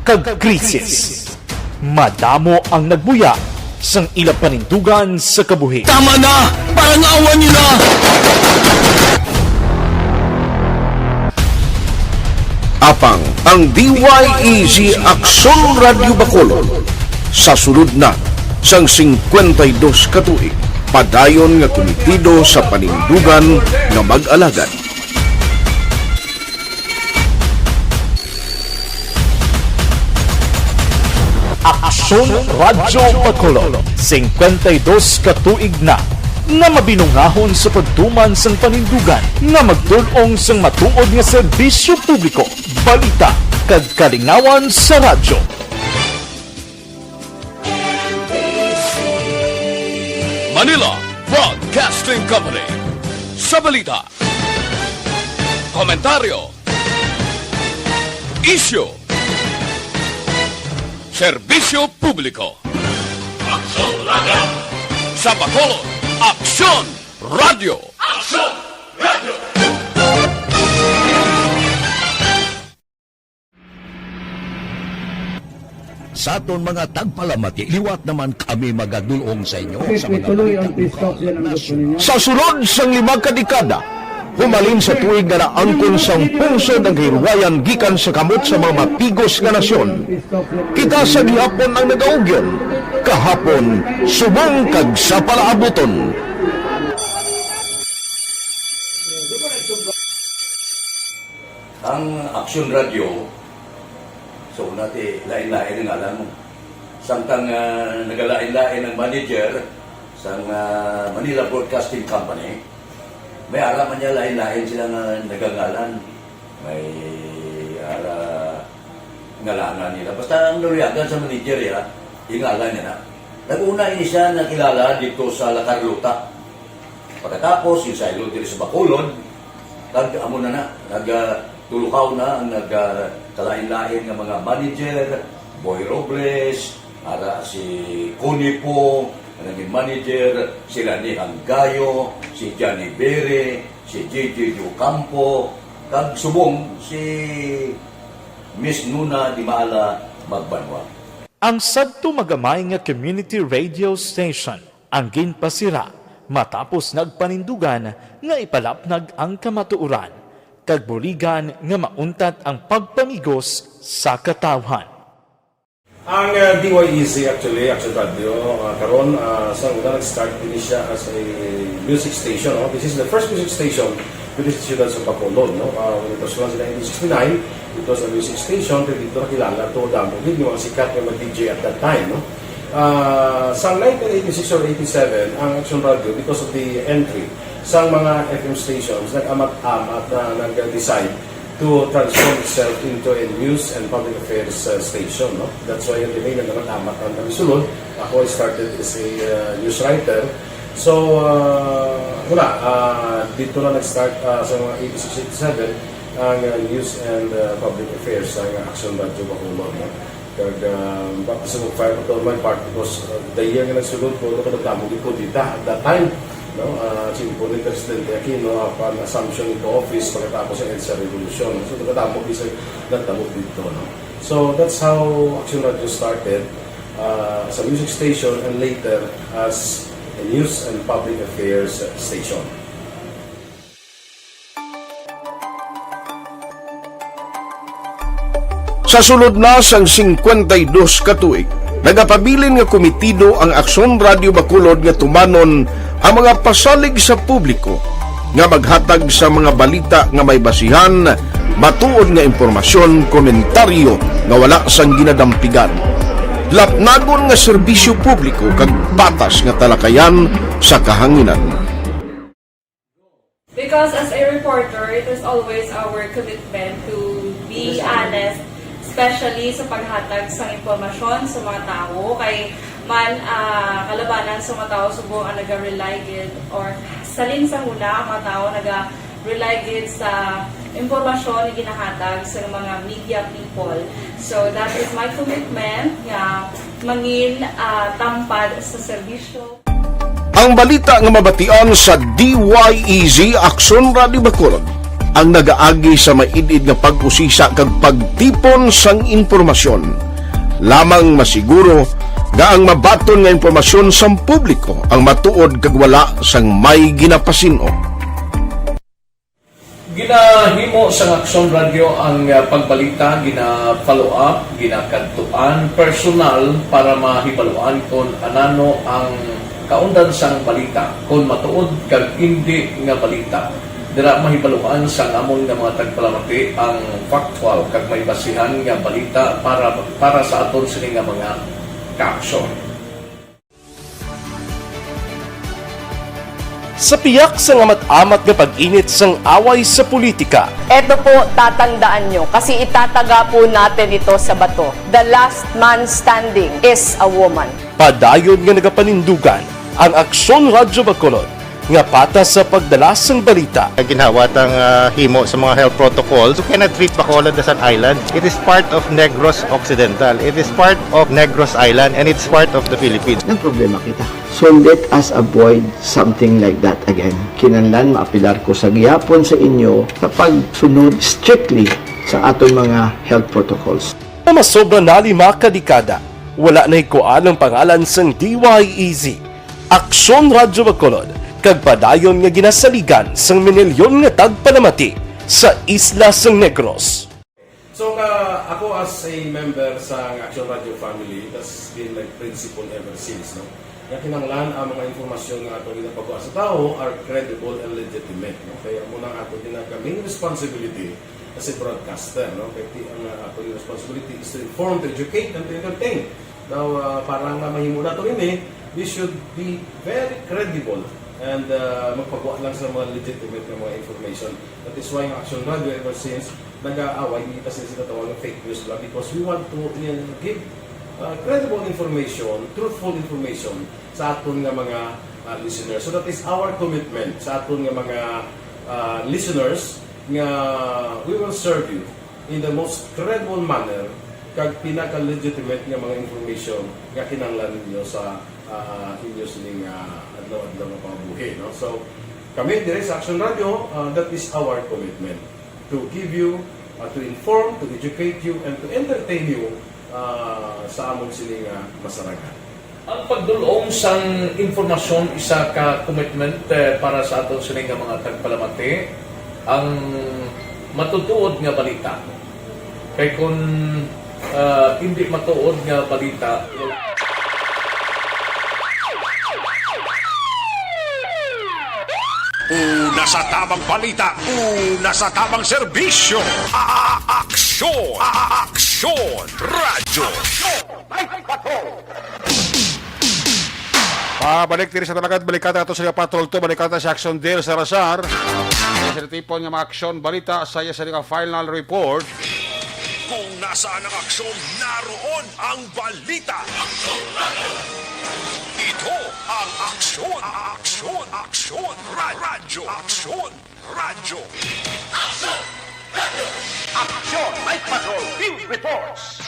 kag krisis, madamo ang nagbuya sang ila panindugan sa kabuhi. Tama na! Parang awan niyo na! Apang ang D Y E Z Aksyon Radyo Bacolod sa sulod na sang singkwenta y dos ka tuig, padayon nga kumitido sa panindugan nga mag-alagad. Aksyon Radyo Bacolod, singkwenta y dos ka tuig na nga mabinungahon sa pagtuman sang panindugan nga magtul-ong sang matuod nga serbisyo publiko, balita, kag kalingawan sa radyo. Manila Broadcasting Company. Sa balita, komentaryo, isyu, serbisyo publiko. Aksyon Radyo. Sa Bacolod, Aksyon Radyo. Aksyon Radyo. Sa aton mga tagpalamati, liwat naman kami magadul-ong sa inyo sa mga balita lugar, nasyon. Sa sulod sang lima ka dekada, humalin sa tuig nga naangkon sang pungsod ang kahilwayan gikan sa kamot sa mga mapigos nga nasyon, kita sa gihapon ang nagaugyon, kahapon, subong kag sa palaabuton. Ang Aksyon Radyo, so, una ti, lain-lain ang ngalan mo. Samtang, ah, nagalain-lain ang manager sang, ah, Manila Broadcasting Company, may ara man niya lain-lain sila nga nagangalan. May ara ngalanan nila. Basta ang naluyagan sa manager, ya, ingalan niya na. Nag-una ini siya nakilala dito sa La Carlota. Pagkatapos, yung saylo diri sa Bacolod, kag amo na na, nag, ah, tulukaw na ang nag, ah, kalain-lain nga mga manager, Boy Robles, ara si Connie po, ang naging manager, sila ni Hanggayo, si Johnny Bere, si J J Ocampo, kag subong si Miss Nuna Dimala Magbanwa. Ang sadto magamay nga community radio station ang ginpasira matapos nagpanindugan nga ipalapnag ang kamatuoran, kag buligan nga mauntat ang pagpamigos sa katawhan. Ang, ah, D Y E Z actually, Action Radio, ah, karon, ah, sa una nag-start din siya as a music station, no? This is the first music station with the Siyudad sa Bacolod, no? Ah, when it was launched in nineteen sixty-nine, it was a music station, pero dito nakilala to, damo gid yung mga sikat nga mga D J at that time, no? Ah, sa nineteen eighty-six or eighty-seven, ang Action Radio, because of the entry sa mga F M stations, nag-amat-amat na nag-decide to transform itself into a news and public affairs, uh, station, no? That's why yung name na naman, Amat ang Sulod. Ako, I started as a, uh, news writer. So, uh, wala, uh, dito na nag-start, uh, sa mga eighty-six, eighty-seven, ang, uh, news and, uh, public affairs sa Action Radio Bacolod, no? Kag, ah, baptism of fire pa to my part because, ah, the year nga nagsulod ko, no, kadamo gid ko dita at that time, no? Ah, siling ni Presidente Aquino, upon assumption into office, pagkatapos ng EDSA Revolution. So, kadamo gid sa nagtabo dito, no? So, that's how Action Radio started, ah, as a music station and later as a news and public affairs station. Sa sulod na sang singkwenta y dos ka tuig, nagapabilin nga komitido ang Aksyon Radio Bacolod nga tumanon ang mga pasalig sa publiko nga maghatag sa mga balita nga may basihan, matuod nga impormasyon, komentaryo nga wala sang ginadampigan, lapnagon nga serbisyo publiko kag patas nga talakayan sa kahanginan. Because as a reporter, it is always our commitment to be honest, especially sa paghatag sa impormasyon sa mga tawo. Kay man, ah, kalabanan sa mga tawo subong ang naga-rely gid or salin sa huna ang mga tawo naga-rely gid sa impormasyon nga ginahatag sa mga media people. So that is my commitment nga mangin, ah, tampad sa serbisyo. Ang balita nga mabatian sa D Y E Z Aksyon Radio Bacolod ang nagaagi sa maid-id nga pag-usisa kag pagtipon sang impormasyon. Lamang masiguro nga ang mabaton nga impormasyon sang publiko ang matuod kag wala sang may ginapasin-o. Ginahimo sang Aksyon Radio ang, ah, pagbalita, gina-follow up, ginakadtuan personal para mahibaluan kon anano ang kaundan sang balita, kon matuod kag indi nga balita. Dira mahibaluan sang amon nga mga tagpalamati ang factual kag may basihan nga balita para, para sa aton sini nga mga kaaksyon. Sa piyak sang amat-amat nga pag-init sang away sa politika, Eto po, tatandaan nyo, kasi itataga po natin ito sa bato. The last man standing is a woman. Padayon nga nagapanindugan ang Aksyon Radyo Bacolod nga patas sa pagdala sang balita. Ginhawa tang, ah, himo sa mga health protocols. You cannot treat Bacolod as an island. It is part of Negros Occidental. It is part of Negros Island, and it's part of the Philippines. Nagproblema kita. So let us avoid something like that again. Kinahanglan maapelar ko sa gihapon sa inyo sa pagsunod strictly sa aton mga health protocols. Nga masobra na lima ka dekada, wala nahikuan ang pangalan sang D Y E Z, Aksyon Radyo Bacolod, kag padayon nga ginasaligan sang minilyon nga tagpalamati sa isla sang Negros. So, ka, ako as a member sa Action Radio family, that's been my principle ever since, no? Nga kinahanglan ang mga impormasyon nga ato ginapagawa sa tawo are credible and legitimate, no? Kaya mo nang ato ginag-, main responsibility as a broadcaster, no? Kaya ti-, ang, uh, ato responsibility is to inform, to educate, and to entertain. Now, uh, para nga mahimo nato ini, we should be very credible and, uh, magpagawa lang sa mga legitimate nga mga information. That is why ang Action Radio ever since nag-aaway kita sa ginatawag nga fake news lang because we want to, uh, give, uh, credible information, truthful information sa aton nga mga, uh, listeners. So that is our commitment sa aton nga mga, uh, listeners nga we will serve you in the most credible manner kag pinaka-legitimate nga mga information nga kinahanglan ninyo sa, ah, inyo sining, ah, adlaw-adlaw nga pangabuhi, no? So, kami diri sa Action Radio, ah, that is our commitment to give you, ah, to inform, to educate you, and to entertain you, ah, sa amon sini nga masarangan. Ang pagdul-ong sang impormasyon isa ka commitment, eh, para sa aton sini nga mga tagpalamati. Ang matutuod nga balita. Kay kun, ah, hindi matuod nga balita, Una sa tamang balita, una sa tamang serbisyo. A-, a-, aksyon, a-, a-, aksyon, radyo. Pabalik diri sa Talakad, balikan nato sa Patrol two, balikan nato si Action Dale Salazar. Sa natipon nga mga aksyon, balita sa iya sa nga final report. Kung nasaan ang aksyon, naroon ang balita. Ito ang aksyon, aksyon, aksyon, ra-, radyo, aksyon, radyo. Aksyon, Night Patrol, Field Reports.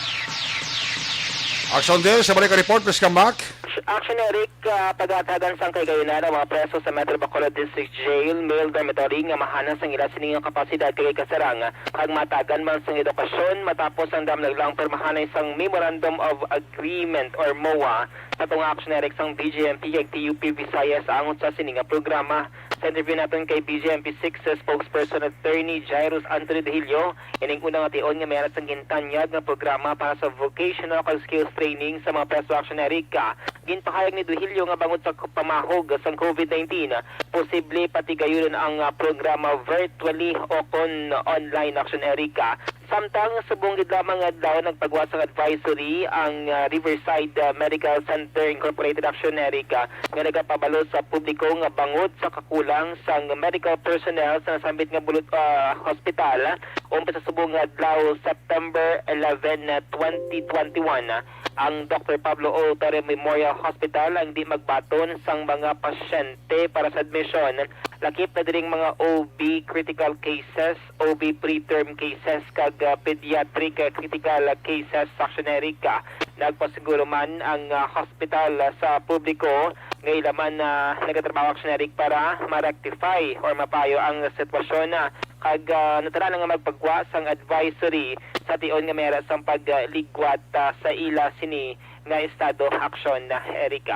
Action Dale, sa balik ka report, please come back. Action Eric, ah, pagatagan sang kahigayunan ang mga preso sa Metro Bacolod District Jail, male dormitory nga mahanas ang ila sini nga kapasidad kag kasarang, kag matagan man sang edukasyon matapos ang damlag lang pirmahanay sang Memorandum of Agreement or MOA sa tunga Action Eric sang B J M P kag T U P Visayas angot sa sini nga programa. Sa interview naton kay B J M P six spokesperson Attorney Jairus Anthony Dehilio, ining una nga tion nga may aras ang gintanyag nga programa para sa vocational kag skills training sa mga preso Action Eric. Ginpahayag ni Dehilio nga bangod sa pamahog sang COVID nineteen, posible patigayunon ang, ah, programa virtually o kon online Action Eric. Samtang subong gid lamang nga adlaw nagpagawas sang advisory ang, ah, Riverside, ah, Medical Center Incorporated Action Eric, ah, nga nagapabalo sa publiko nga bangod sa kakulang sang medical personnel sa nasambit nga bulut-, ah, hospital, umpisa subong nga adlaw, September eleven, ah, twenty twenty-one, ah, ang Doctor Pablo O. Torre Memorial Hospital ang di magbaton sang mga pasyente para sa admisyon. Lakip na diri ang mga O B critical cases, O B preterm cases, kag, ah, pediatric, ah, critical, ah, cases sa Action Eric. Nagpasiguro man ang, ah, hospital, ah, sa publiko nga ila man, ah, nagatrabaho Action Eric para ma-rectify or mapayo ang sitwasyon, ah, kag, ah, natural nga magpagwa sang advisory sa tion nga may ara sang pagligwat, ah, sa ila sini nga estado. Action, ah, Eric.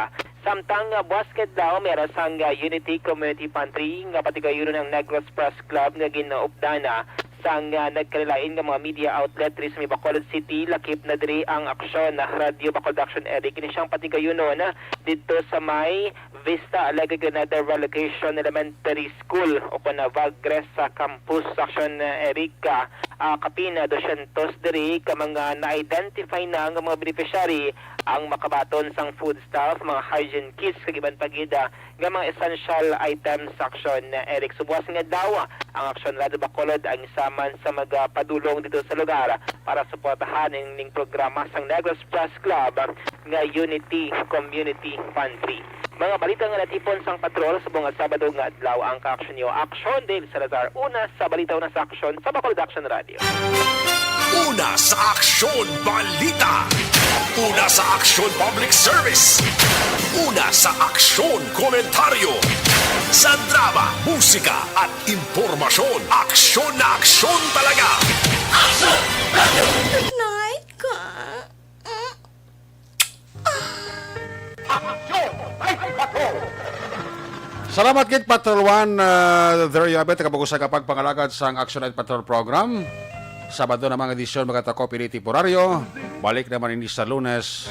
Samtang, ah, buas nga adlaw, may ara sang, ah, Unity Community Pantry nga patigayunon ang Negros Press Club nga ginaupdan, ah, sang, ah, nagkalain-lain nga mga media outlet diri sa may Bacolod City. Lakip na diri ang Aksyon, ah, Radyo Bacolod Action Eric. Ini siyang patigayunon, ah, didto sa may Vista Alegre Granada Relocation Elementary School o kon Vagres sa campus. Aksyon, ah, Eric, ah, ah, kapin, ah, dosyentos diri ka mga na-identify na nga mga beneficiary ang makabaton sang foodstuff, mga hygiene kits, kag iban pa gid, ah, nga mga essential items. Aksyon, ah, Eric. Subong nga daw, ah, ang Aksyon Radyo Bacolod ang isa man sa magapadulong dito sa lugar para suportahan ning, ning programa sang Negros Press Club nga Unity Community Pantry. Mga balita nga natipon sang patrol subong nga Sabado nga adlaw ang kaaksyon niyo. Aksyon, Dale Salazar, una sa balita, una sa aksyon sa Bacolod Action Radio. Una sa aksyon, balita. Una sa aksyon, public service. Una sa aksyon, komentaryo. Sa drama, musika, at impormasyon, aksyon na aksyon talaga. Aksyon! Good night, ka. Salamat gid, Patrol One. Ah, there you have it. Kabug-os nga pagpangalagad sang Action Night Patrol Program. Sabado na mga edisyon, mga takop, ini temporaryo. Balik naman ini sa Lunes.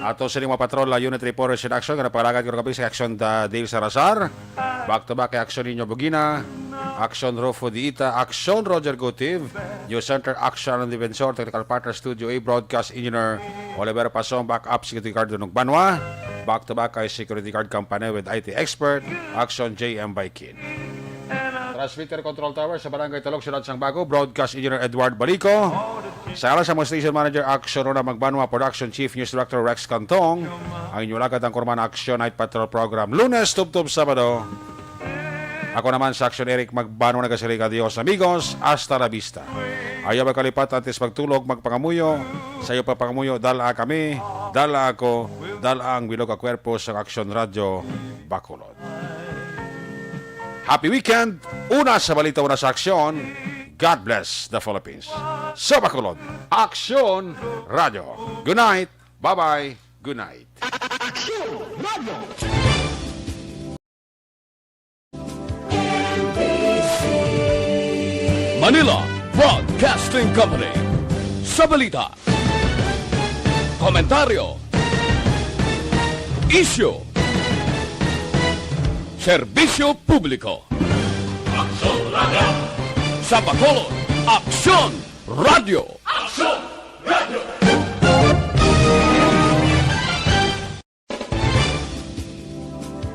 Ato sining mga patrol, ah, unit reporters in action, nga napalagad ko kami sa Action Da-, Dale Salazar. Back to back kay Action Niño Bugina, Action Rufo Diita, Action Roger Gutiv, News Center, Action Defensor, Technical Partner, Studio A, Broadcast Engineer, Oliver Pasong, Backup Security Guard, Dunong Banwa. Back to back kay Security Guard Company with I T Expert, Action J M Baikin. Transmitter Control Tower sa Barangay Talog, Siyudad sang Bago, Broadcast Engineer Edward Balico. Sa ngalan sa mga station manager, Action Rona Magbanwa, Production Chief, News Director Rex Cantong, ang inyo lagad ang kurman Action Night Patrol Program, Lunes tubtob Sabado. Ako naman sa Action Eric Magbanwa, nagasiring, adios amigos, hasta la vista. Ayaw magkalipat, antes magtulog, magpangamuyo. Sa iyo pa pangamuyo, dala kami, dala ako, dala ang bilog a kwerpo sa Action Radio Bacolod. Happy weekend! Una sa balita, una sa aksyon. God bless the Philippines. Sa Bacolod, Aksyon Radyo. Good night. Bye-bye. Good night. Manila Broadcasting Company. Sa balita, komentaryo, isyu, serbisyo publiko. Aksyon Radyo. Sa Bacolod, Aksyon Radyo.